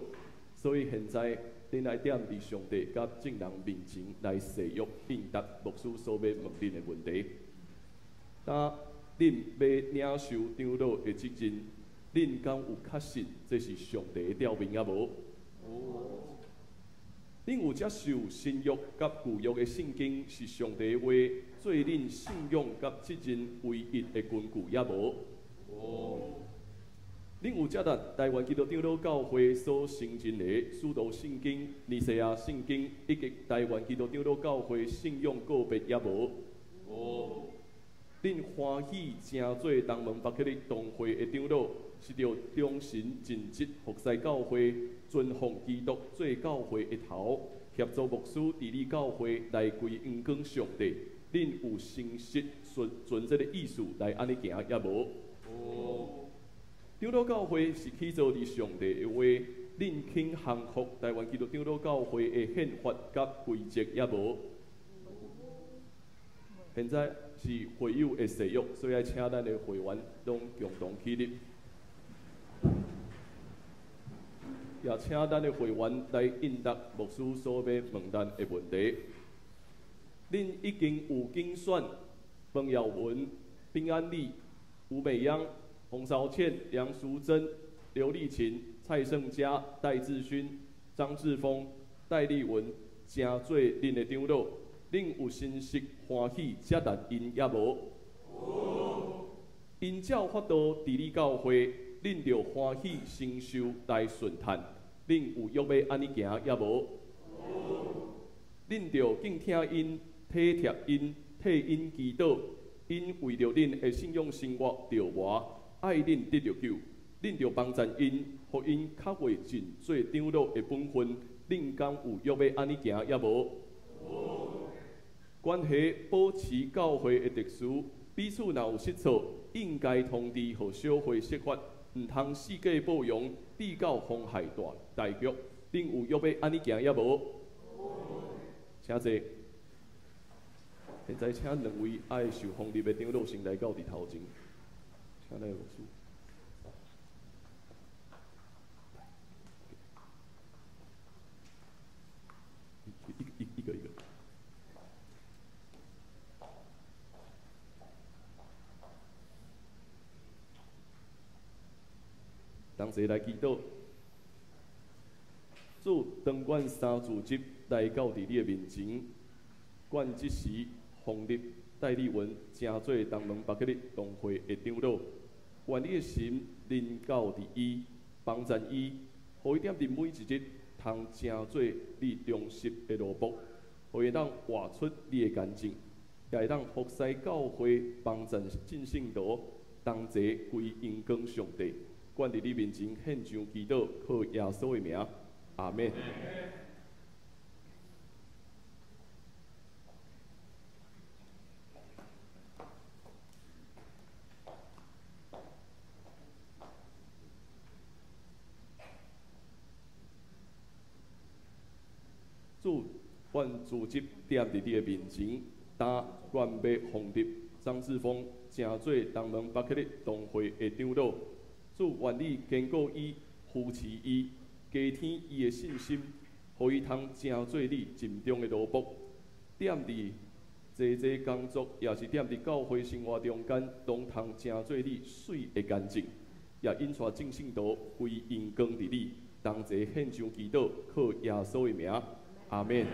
所以現在恁愛踮佇上帝佮眾人面前來誓約應答牧師所欲問恁的問題。當恁欲領受長老的職任，恁敢有確信這是上帝的召命抑無？恁有接受新約佮舊約的聖經是上帝的話，做恁信仰佮責任唯一的根據抑無？恁有接納台灣基督長老教會所承認的使徒聖經、尼西亞聖經以及台灣基督長老教會信仰告別抑無？恁歡喜成做東門北克力同會的長老，是著忠心盡職服侍教會，尊奉基督做教會的頭，協助牧師治理教會來歸榮光上帝。恁有誠實順盡這个意思來按呢行抑無？長老教會是起造佇上帝的話，恁肯降服台灣基督長老教會的憲法佮規則抑無？現在是會友的誓約，所以愛請咱的會員攏共同起立，也請咱的會員來應答牧師所欲問咱的問題。恁已經有競選彭耀文、丁安利、吳美央、洪韶倩、梁淑珍、劉麗琴、蔡勝佳、戴志勳、張志峰、戴立文，成做恁的長老。恁有心實歡喜接納𪜶抑無？𪜶照法度治理教會，恁著歡喜承受來順嘆。恁有約欲按呢行抑無？恁著敬聽𪜶、體貼𪜶、替𪜶祈禱。𪜶為著恁的信仰生活著磨，愛恁得著救。恁著幫贊𪜶，予𪜶較會盡做長老的本分。恁敢有約欲按呢行抑無？關係保持教會的秩序，彼此若有失錯，應該通知予小會釋法，毋通四界報揚，至到風害大大局。恁有約欲按呢行抑無？請坐。現在請兩位愛受封立的長老先來到佇頭前，請咱的牧師。一個一個。同齊來祈禱，主，當阮三主日來到佇你的面前，阮這時封立戴立文成做東門北克力同會的長老，願你的神臨到佇伊，幫贊伊，予伊踮佇每一日通成做你忠實的奴僕，予伊會當活出你的見證，也會當服侍教會，幫贊眾聖徒，同齊歸榮光上帝。阮佇你面前獻上祈禱，靠耶穌的名，阿們。主，阮組織踮佇你的面前，今阮欲封立張志峰成做東門北克力同會的長老。主，願你堅固伊、扶持伊、加添伊的信心，予伊通成做你盡忠的奴僕。踮佇濟濟工作，也是踮佇教會生活中間，攏通成做你媠的見證，也引帶眾聖徒歸榮光佇你，同齊獻上祈禱，靠耶穌的名，阿們。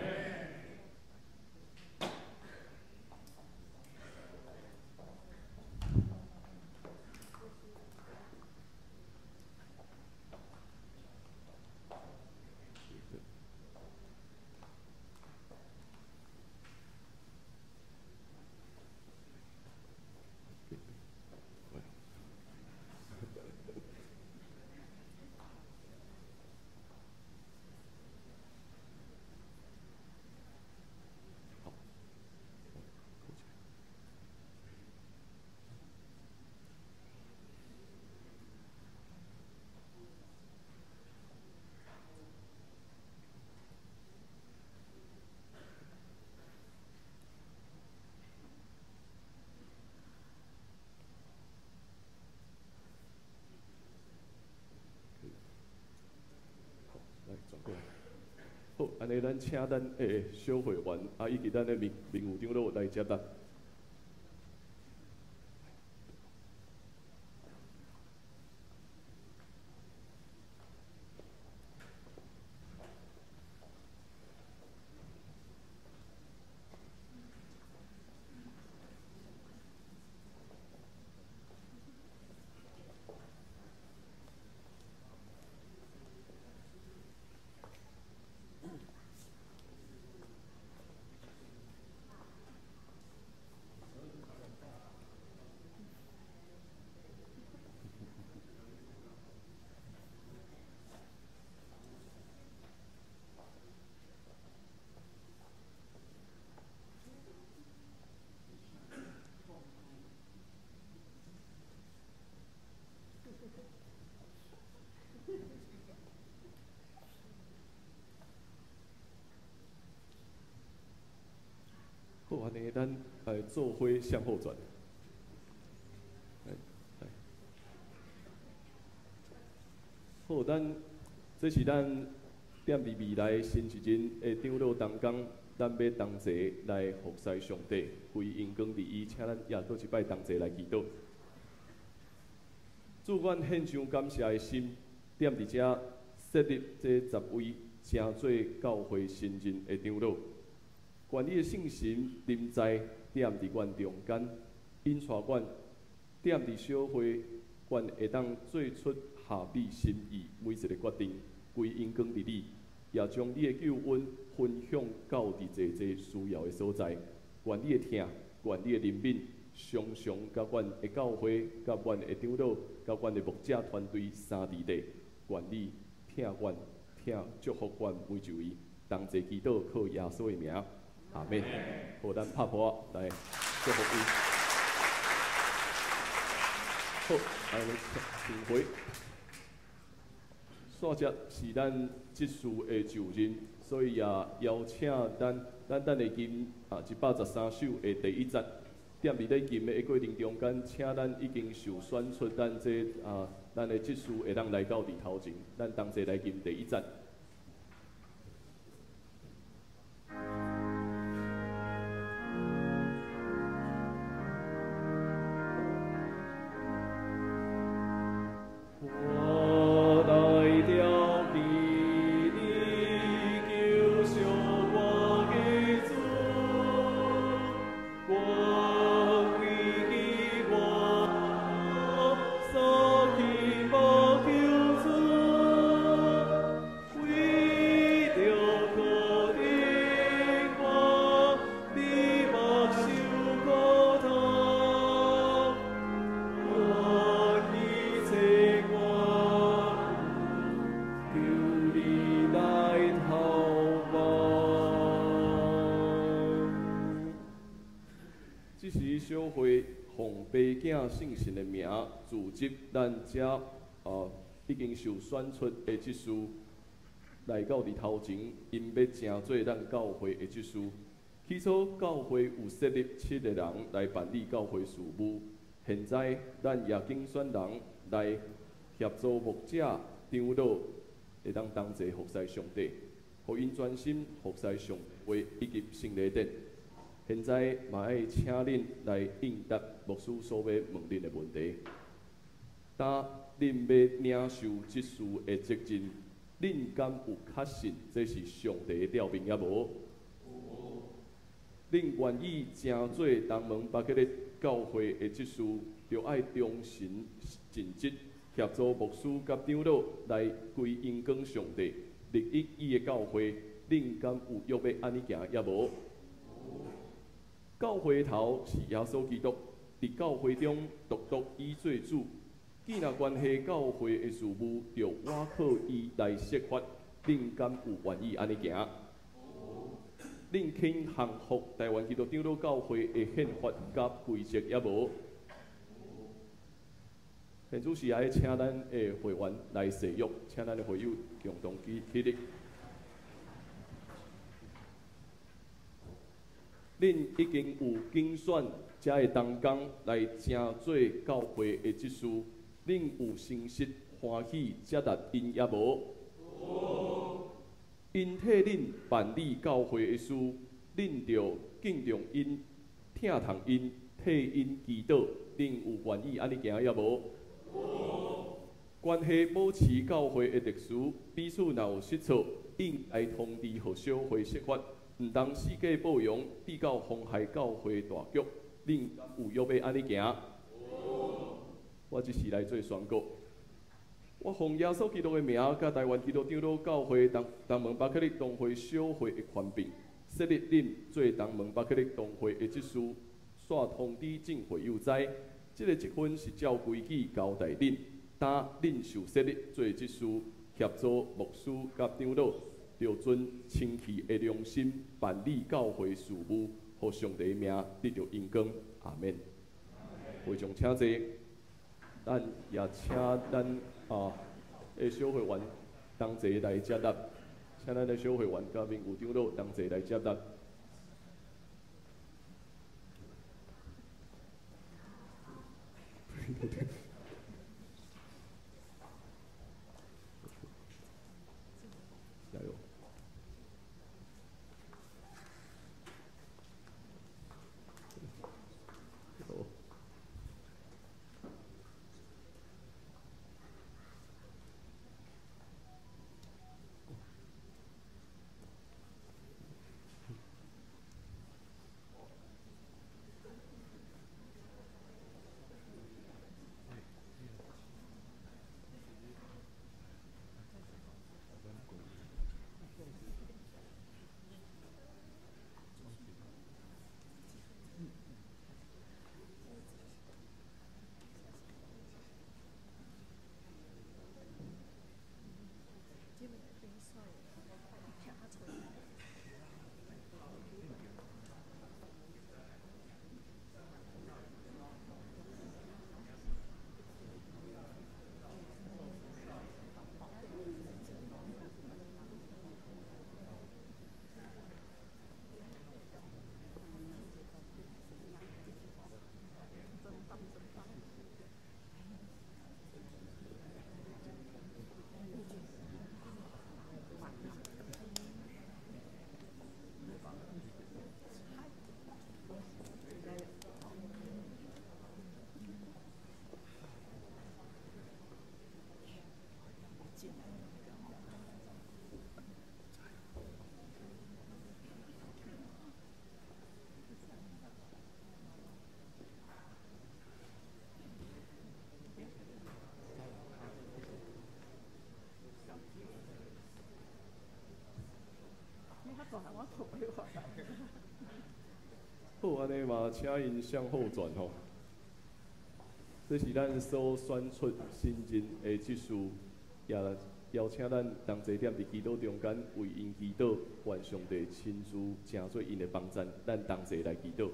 咱請咱的小會員啊，以及咱的名譽長老來接納。好，按呢，咱來做伙向後轉。來，來。好，咱這是咱踮佇未來新一任的長老同工，咱欲同齊來服侍上帝，歸榮光佇伊，請咱也閣一擺同齊來祈禱。主，阮獻上感謝的心，踮佇遮設立這10位成做教會新任的長老。願你的聖神臨在踮佇阮中間，引帶阮踮佇小會，阮會當做出合你心意每一个決定，歸榮光佇你，也將你的救恩分享到佇濟濟需要的所在。願你的疼，願你的憐憫，常常佮阮的教會、佮阮的長老、佮阮的牧者團隊三弟弟。願你疼阮，疼祝福阮每一位，同齊祈禱，靠耶穌的名。阿們，好，咱拍噗仔來祝福伊。好，來請回。煞接是咱執事的就任，所以也邀請咱，咱等下吟113首的第一節。踮佇咧吟的過程中間，請咱已經受選出咱這咱的執事會當來到佇頭前，咱同齊來吟第一節。我來吊起你救贖我的主，我為你我所希望救主，為著可憐我，你目受苦痛，我一切我求你來投望。這時小會奉爸囝聖神的名，組織咱遮已經受選出的執事來到佇頭前，𪜶欲成做咱教會的執事。起初教會有設立7個人來辦理教會事務，現在咱也揀選人來協助牧者、長老，會當同齊服侍上帝，予𪜶專心服侍上帝以及聖禮典。現在嘛愛請恁來應答牧師所欲問恁的問題。當恁欲領受執事的責任，恁敢有確信這是上帝的調命抑無？恁願意成做東門巴克勒教會的執事，就愛忠心盡職，協助牧師佮長老來歸榮光上帝，利益伊的教會。恁敢有約欲按呢行抑無？教會頭是耶穌基督，佇教會中獨獨伊做主。既若關係教會的事務，就倚靠伊來設法。恁敢有願意按呢行？恁肯降服台灣基督長老教會的憲法佮規則抑無？現主時愛請咱的會員來誓約，請咱的會友共同起立。恁已經有揀選遮的同工來成做教會的執事，恁有誠實歡喜接納𪜶抑無？ 𪜶替恁办理教会的事，恁著敬重𪜶、疼痛𪜶、替𪜶祈祷。恁有愿意按呢行抑无？关系保持教会的秩序，彼此若有失措，应该通知予小会释法，毋通四界报扬，至到妨害教会大局。恁有约欲按呢行？我这时来做宣告。我奉耶稣基督的名，佮台湾基督长老教会东东门巴克利同会小会的权柄，设立恁做东门巴克利同会的执事，煞通知众会友知，这个职分是照规矩交代恁，当恁受设立做执事，协助牧师佮长老，著遵清气的良心办理教会事务，予上帝的名得著荣光。阿免。会众请坐，咱也请咱的小会员同齐来接纳，请咱的小会员佮民有长老同齐来接纳。加油！好，按呢嘛，请𪜶向后转吼。这是咱所选出新任的执事，也邀请咱同齐踮伫祈祷中间为𪜶祈祷，愿上帝亲自成做𪜶的帮赞。咱同齐来祈祷。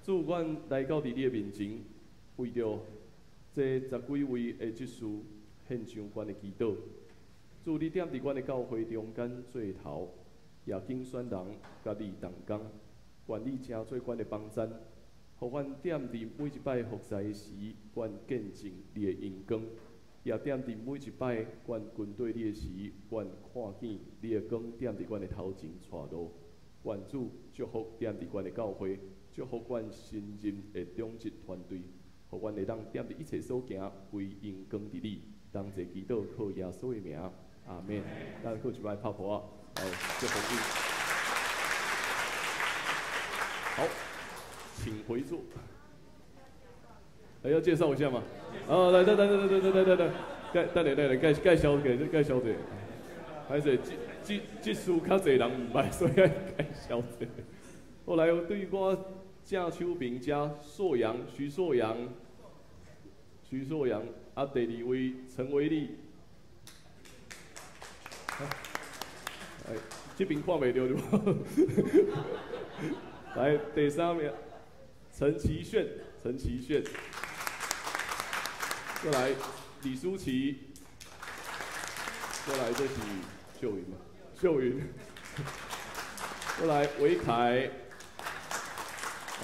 主，阮来到伫你的面前，为著这十几位的执事献上阮的祈祷。主，你踮伫阮的教会中间做头，也拣选人佮你同工，愿你成做阮的帮赞，予阮踮伫每一摆服侍时，阮见证你的荣光；也踮伫每一摆阮跟缀你的时，阮看见你的光踮伫阮的头前带路。愿主祝福踮伫阮的教会，祝福阮新任的长执团队，予阮会当踮伫一切所行归荣光伫你。同齐祈祷，靠耶稣的名，阿免。咱阁一摆拍噗仔，来祝福你。好，请回座。要介绍一下吗？哦，来来来来来来来来来，等下等下，介介绍者，介绍者。歹势，这这事较济人毋捌，所以爱介绍者。后来对我正手边遮硕阳，徐硕阳，徐硕阳，啊，第二位陈维利。哎，这边看袂著对无？来，第三名陈其炫，陈其炫。过来李舒淇，过来这是秀云嘛？秀云。过来维凯，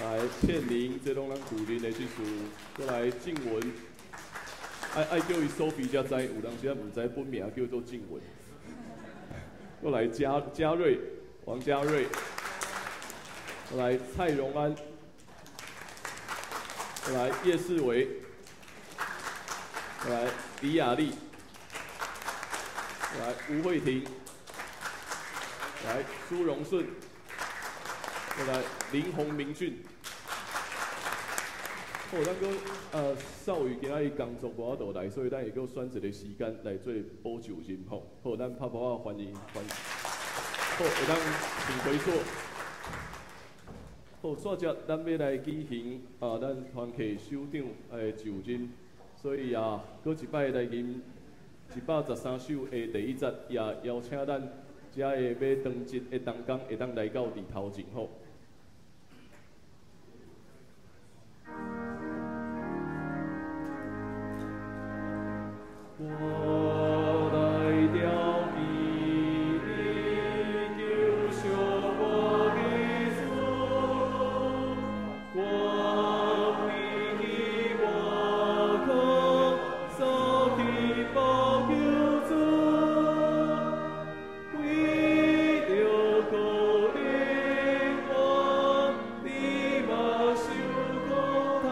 来倩玲，这拢咱旧年的技术。过来静文，爱叫伊苏菲才知，有当时仔毋知本名叫做静文。过来嘉嘉瑞，王嘉瑞，过来蔡荣安，过来叶世维，过来李雅丽，过来吴慧婷，来朱荣顺，过来林宏明俊。好，咱阁少宇今仔日工作无法度来，所以咱会阁选一个时间来做补就任吼。好，咱拍噗仔欢迎欢迎。好，会当请回座。好，煞接咱欲来举行啊，咱团契首长的就任，所以啊，阁一摆来吟113首的第一节，也邀请咱遮个欲当值的同工会当来到伫头前吼。我来吊记你救赎我的主，我为你我苦，走去报救主，为着可怜我，你嘛受苦痛。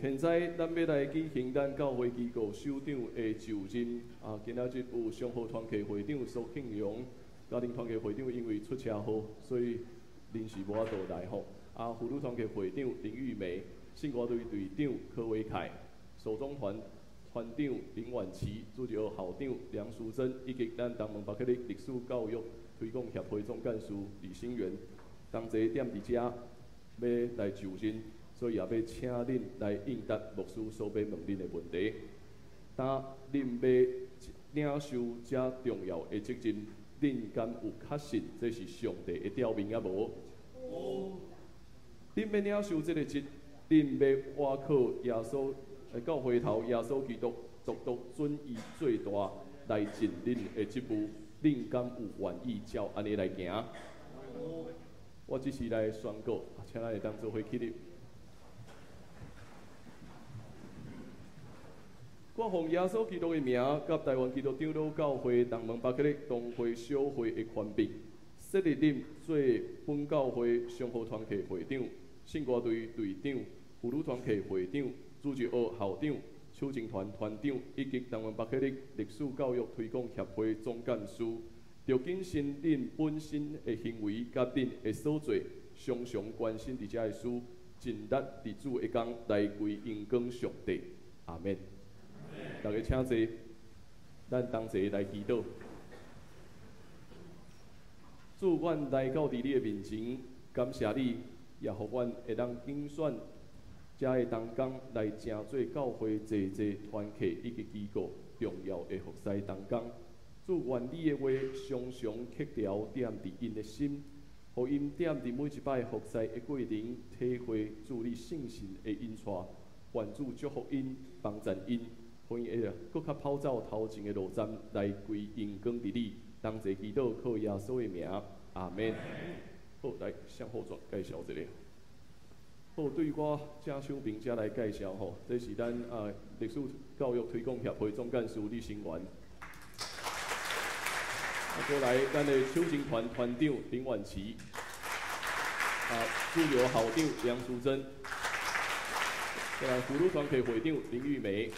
现在咱欲来举行咱教会机构首长的就任啊！今仔日有商号团契会长苏庆荣，家庭团契会长因为出车祸，所以临时无法度来吼。啊，妇女团契会长林玉梅，信歌队队长柯维凯，手中团团长林婉琪，主持校长梁淑珍，以及咱东门巴克利历史教育推广协会总干事李兴元，同齐踮伫遮欲来就任。所以也欲请恁来应答牧师所欲问恁的问题。当恁欲领受遮重要的责任，恁敢有确信这是上帝的召命抑无？恁欲领受这个职，恁欲倚靠耶稣，到回头耶稣基督独独准伊最大来尽恁的职务，恁敢有愿意照按呢来行？我只是来宣告，请咱会当做伙起立。我奉耶稣基督的名，佮台湾基督长老教会东门巴克利同会小会的权柄，设立恁做本教会商号团契会长、信歌队队长、妇女团契会长、主日学校长、手情团团长，以及东门巴克利历史教育推广协会总干事。著谨慎恁本身的行为，佮恁的所做，常常关心伫遮的事，尽力伫主的工来归荣光上帝。阿免。大家请坐，咱同齐来祈祷。主，阮来到伫你的面前，感谢你，也予阮会当拣选遮个同工来成做教会济济团契以及机构重要的服侍同工。主，愿你的话常常刻牢踮伫𪜶的心，予𪜶踮伫每一摆服侍的过程，体会主你圣神的引带。愿主祝福𪜶，帮助𪜶。予𪜶会阁较跑走头前的路站来归荣光伫你，同齐祈祷靠耶稣的名，阿免。好，来向后转介绍一下。好，对我正手边遮来介绍吼，这是咱啊历史教育推广协会总干事李兴元。啊，阁来咱的手情团团长林婉琪，啊，主流校长梁淑珍，阁来妇女团契会长林玉梅。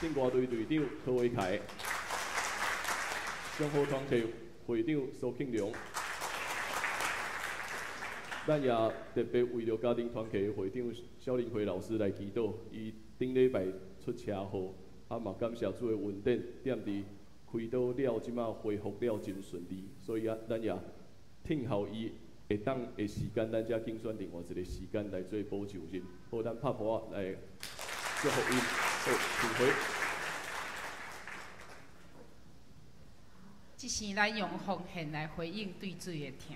信歌队队长柯维凯，商号团契会长苏庆良，咱也特别为著家庭团契会长萧林辉老师来祈祷，伊顶礼拜出车祸，啊嘛感谢主的恩典，踮伫开刀了，这马恢复了真顺利，所以啊，咱也听候伊会当的时间，咱才拣选另外一个时间来做补就任。好，咱拍噗仔来祝福伊。好，请回。这时，咱用奉献来回应对主的疼。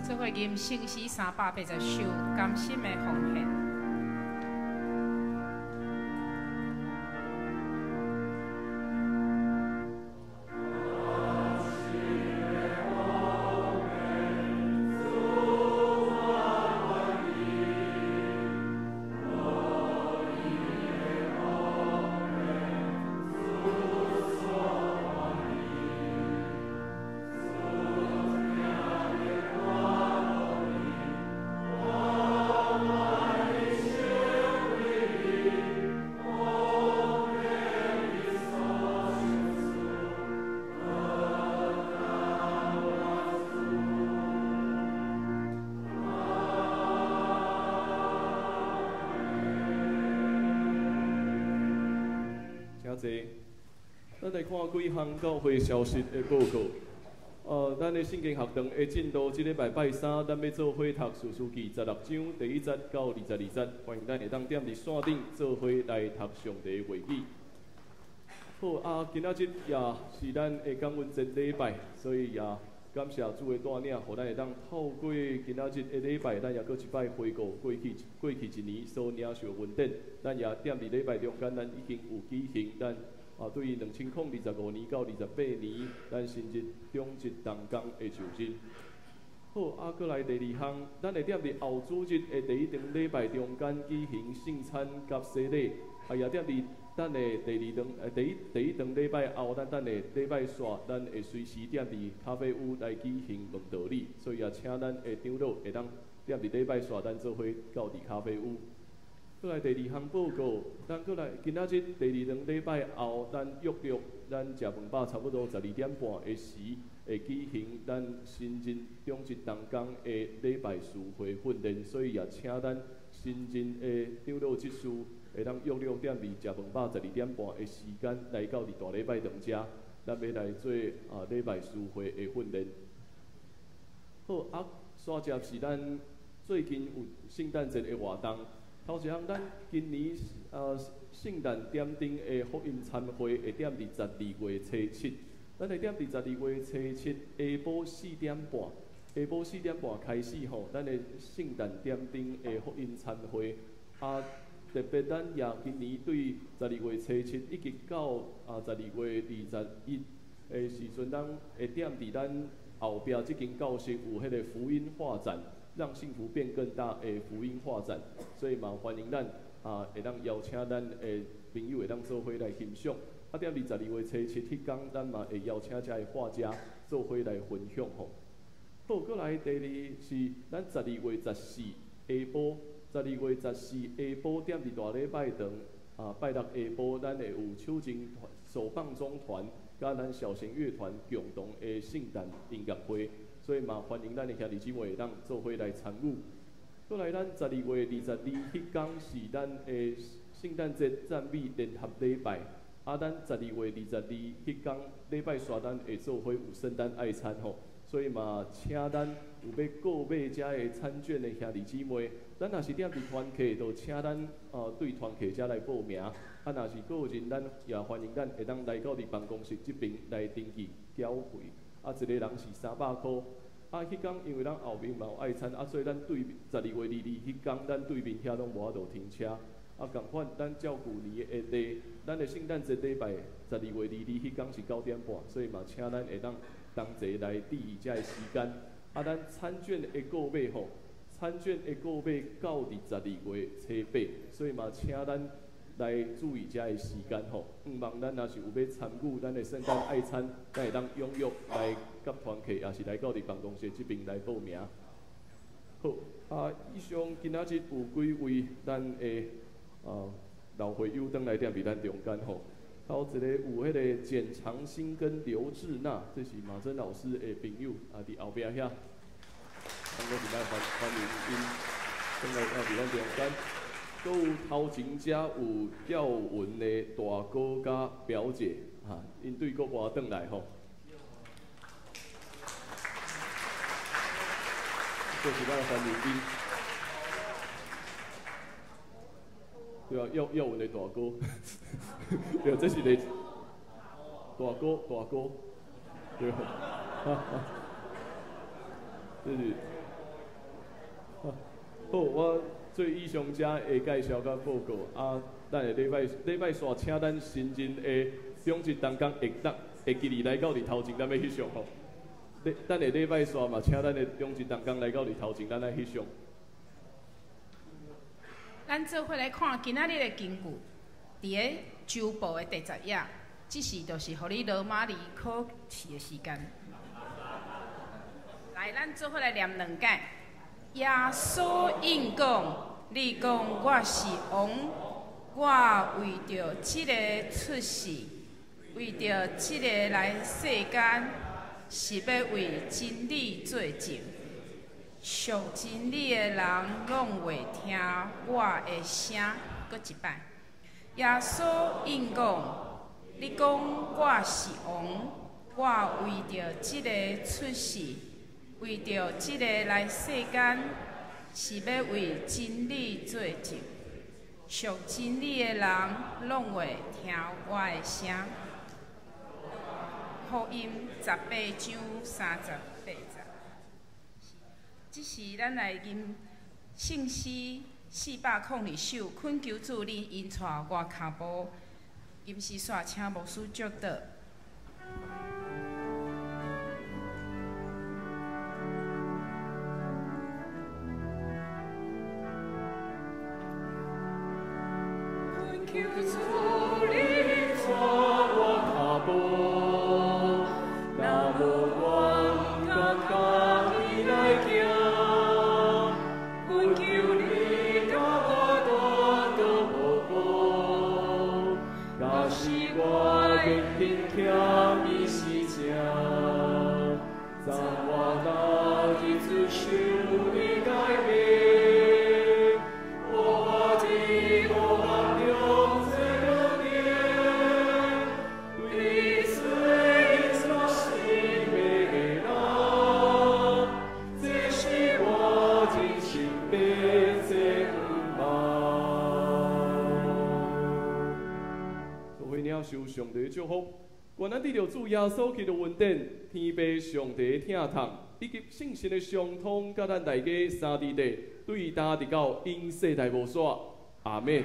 做伙吟圣诗380首，甘心的奉献。咱来看几项教会消息的报告。咱的圣经学堂的进度，这礼拜拜三，咱欲做伙读士师记16章第1节到22节，欢迎咱会当踮伫线顶做伙来读上帝的话语。好啊，今仔日也是咱的感恩节礼拜，所以也感谢主的带领，予咱会当透过今仔日的礼拜，咱也阁一摆回顾过去一年所领受的恩典。咱也踮伫礼拜中间，咱已经有举行咱对2025年到28年，咱新日长执同工的就任。好，阁来第二项，咱会踮伫后主日的第一场礼拜中间举行圣餐佮洗礼。也踮伫咱的第二场，第一场礼拜后，咱等下礼拜煞，咱会随时踮伫咖啡屋来举行问道礼，所以也请咱的长老会当踮伫礼拜煞，咱做伙到伫咖啡屋。阁来第二项报告，咱阁来今仔日第二场礼拜后，咱约略咱食饭饱差不多12点半的时，会举行咱新任长执同工的礼拜聚会训练，所以也请咱新任的长老执事会当约略踮伫食饭饱12点半的时间来到伫大礼拜堂遮，咱欲来做礼拜聚会的训练。好，煞接是咱最近有圣诞节的活动。头一项，咱今年圣诞点灯的福音餐会会踮伫12月初7，咱会踮伫12月初7下晡4点半，下晡4点半开始吼，咱的圣诞点灯的福音餐会。特别咱也今年对12月初7一直到12月21的时阵，咱会踮伫咱后壁这间教室有彼个福音画展。让幸福变更大的福音画展，所以嘛欢迎咱会当邀请咱的朋友会当做伙来欣赏。踮伫12月初7彼天，咱嘛会邀请遮的画家做伙来分享吼。好，阁来第二是咱12月14下晡，12月14下晡踮伫大礼拜堂拜六下晡，咱会有手琴团、手棒中团，佮咱小型乐团共同的圣诞音乐会。所以嘛，欢迎咱的兄弟姊妹会当做伙来参与。阁来，咱12月22彼天是咱的圣诞节赞美联合礼拜。咱12月22彼天礼拜煞，咱会做伙有圣诞爱餐吼。所以嘛，请咱有欲购买遮的餐券的兄弟姊妹，咱若是踮伫团契，就请咱对团契遮来报名。若是个人，咱也欢迎咱会当来到伫办公室这边来登记缴费。一个人是300箍。彼工因为咱后面嘛有爱餐，所以咱对面12月22彼工，咱对面遐拢无法度停车。仝款咱照旧年的例，咱的圣诞节礼拜12月22彼工是9点半，所以嘛请咱会当同齐来注意遮个时间。咱餐券的购买吼，餐券的购买到伫12月初8，所以嘛请咱来注意遮个时间吼。向望咱若是有欲参与咱的圣诞爱餐，咱会当踊跃来佮团契，也是来到伫办公室这边来报名。好，以上今仔日有几位咱的老会友转来踮伫咱中间吼。头一个有彼个简长兴跟刘志娜，这是马珍老师的朋友，伫后壁遐，咱阁是咱欢迎𪜶转来踮伫咱中间。阁有头前遮有耀文的大哥佮表姐，𪜶对国外转来吼。阁是咱欢迎𪜶。对啊，耀文的大哥，对，这是个大哥，大哥，对，这是好，我做以上遮的介绍佮报告啊，咱下礼拜礼拜煞请咱新任的长执同工会当会记哩来到伫头前，咱欲翕相吼。等下礼拜煞嘛，请咱的长执同工来到伫头前，咱来翕相。咱做伙来看今仔日的经句，伫个周报的第10页，这时就是予你罗马字考试的时间。来，咱做伙来念两解。耶稣应讲：你讲我是王，我为著这个出世，为著这个来世间，是欲为真理做证。属真理的人拢会听我的声。阁一摆，耶稣应讲：你讲我是王，我为著这个出世，为著这个来世间，是欲为真理做证。属真理的人拢会听我的声。福音18章38节。这是咱来吟圣诗402首，恳求主你引带我跤步。吟诗煞请牧师祝祷。恳求主你引带我跤步，若无我毋敢家己来行。恳求你共我带倒步步，若是我坚贫欠伊是正，昨我若日子受你改变，予我伫黑暗中做光点，对罪引带生命的人，这是我人生的展望。做伙领受上帝的祝福，愿咱得著主耶稣基督恩典、天父上帝的疼痛，以及圣神的相通，佮咱大家三伫地，对今直到永世代无煞。阿们。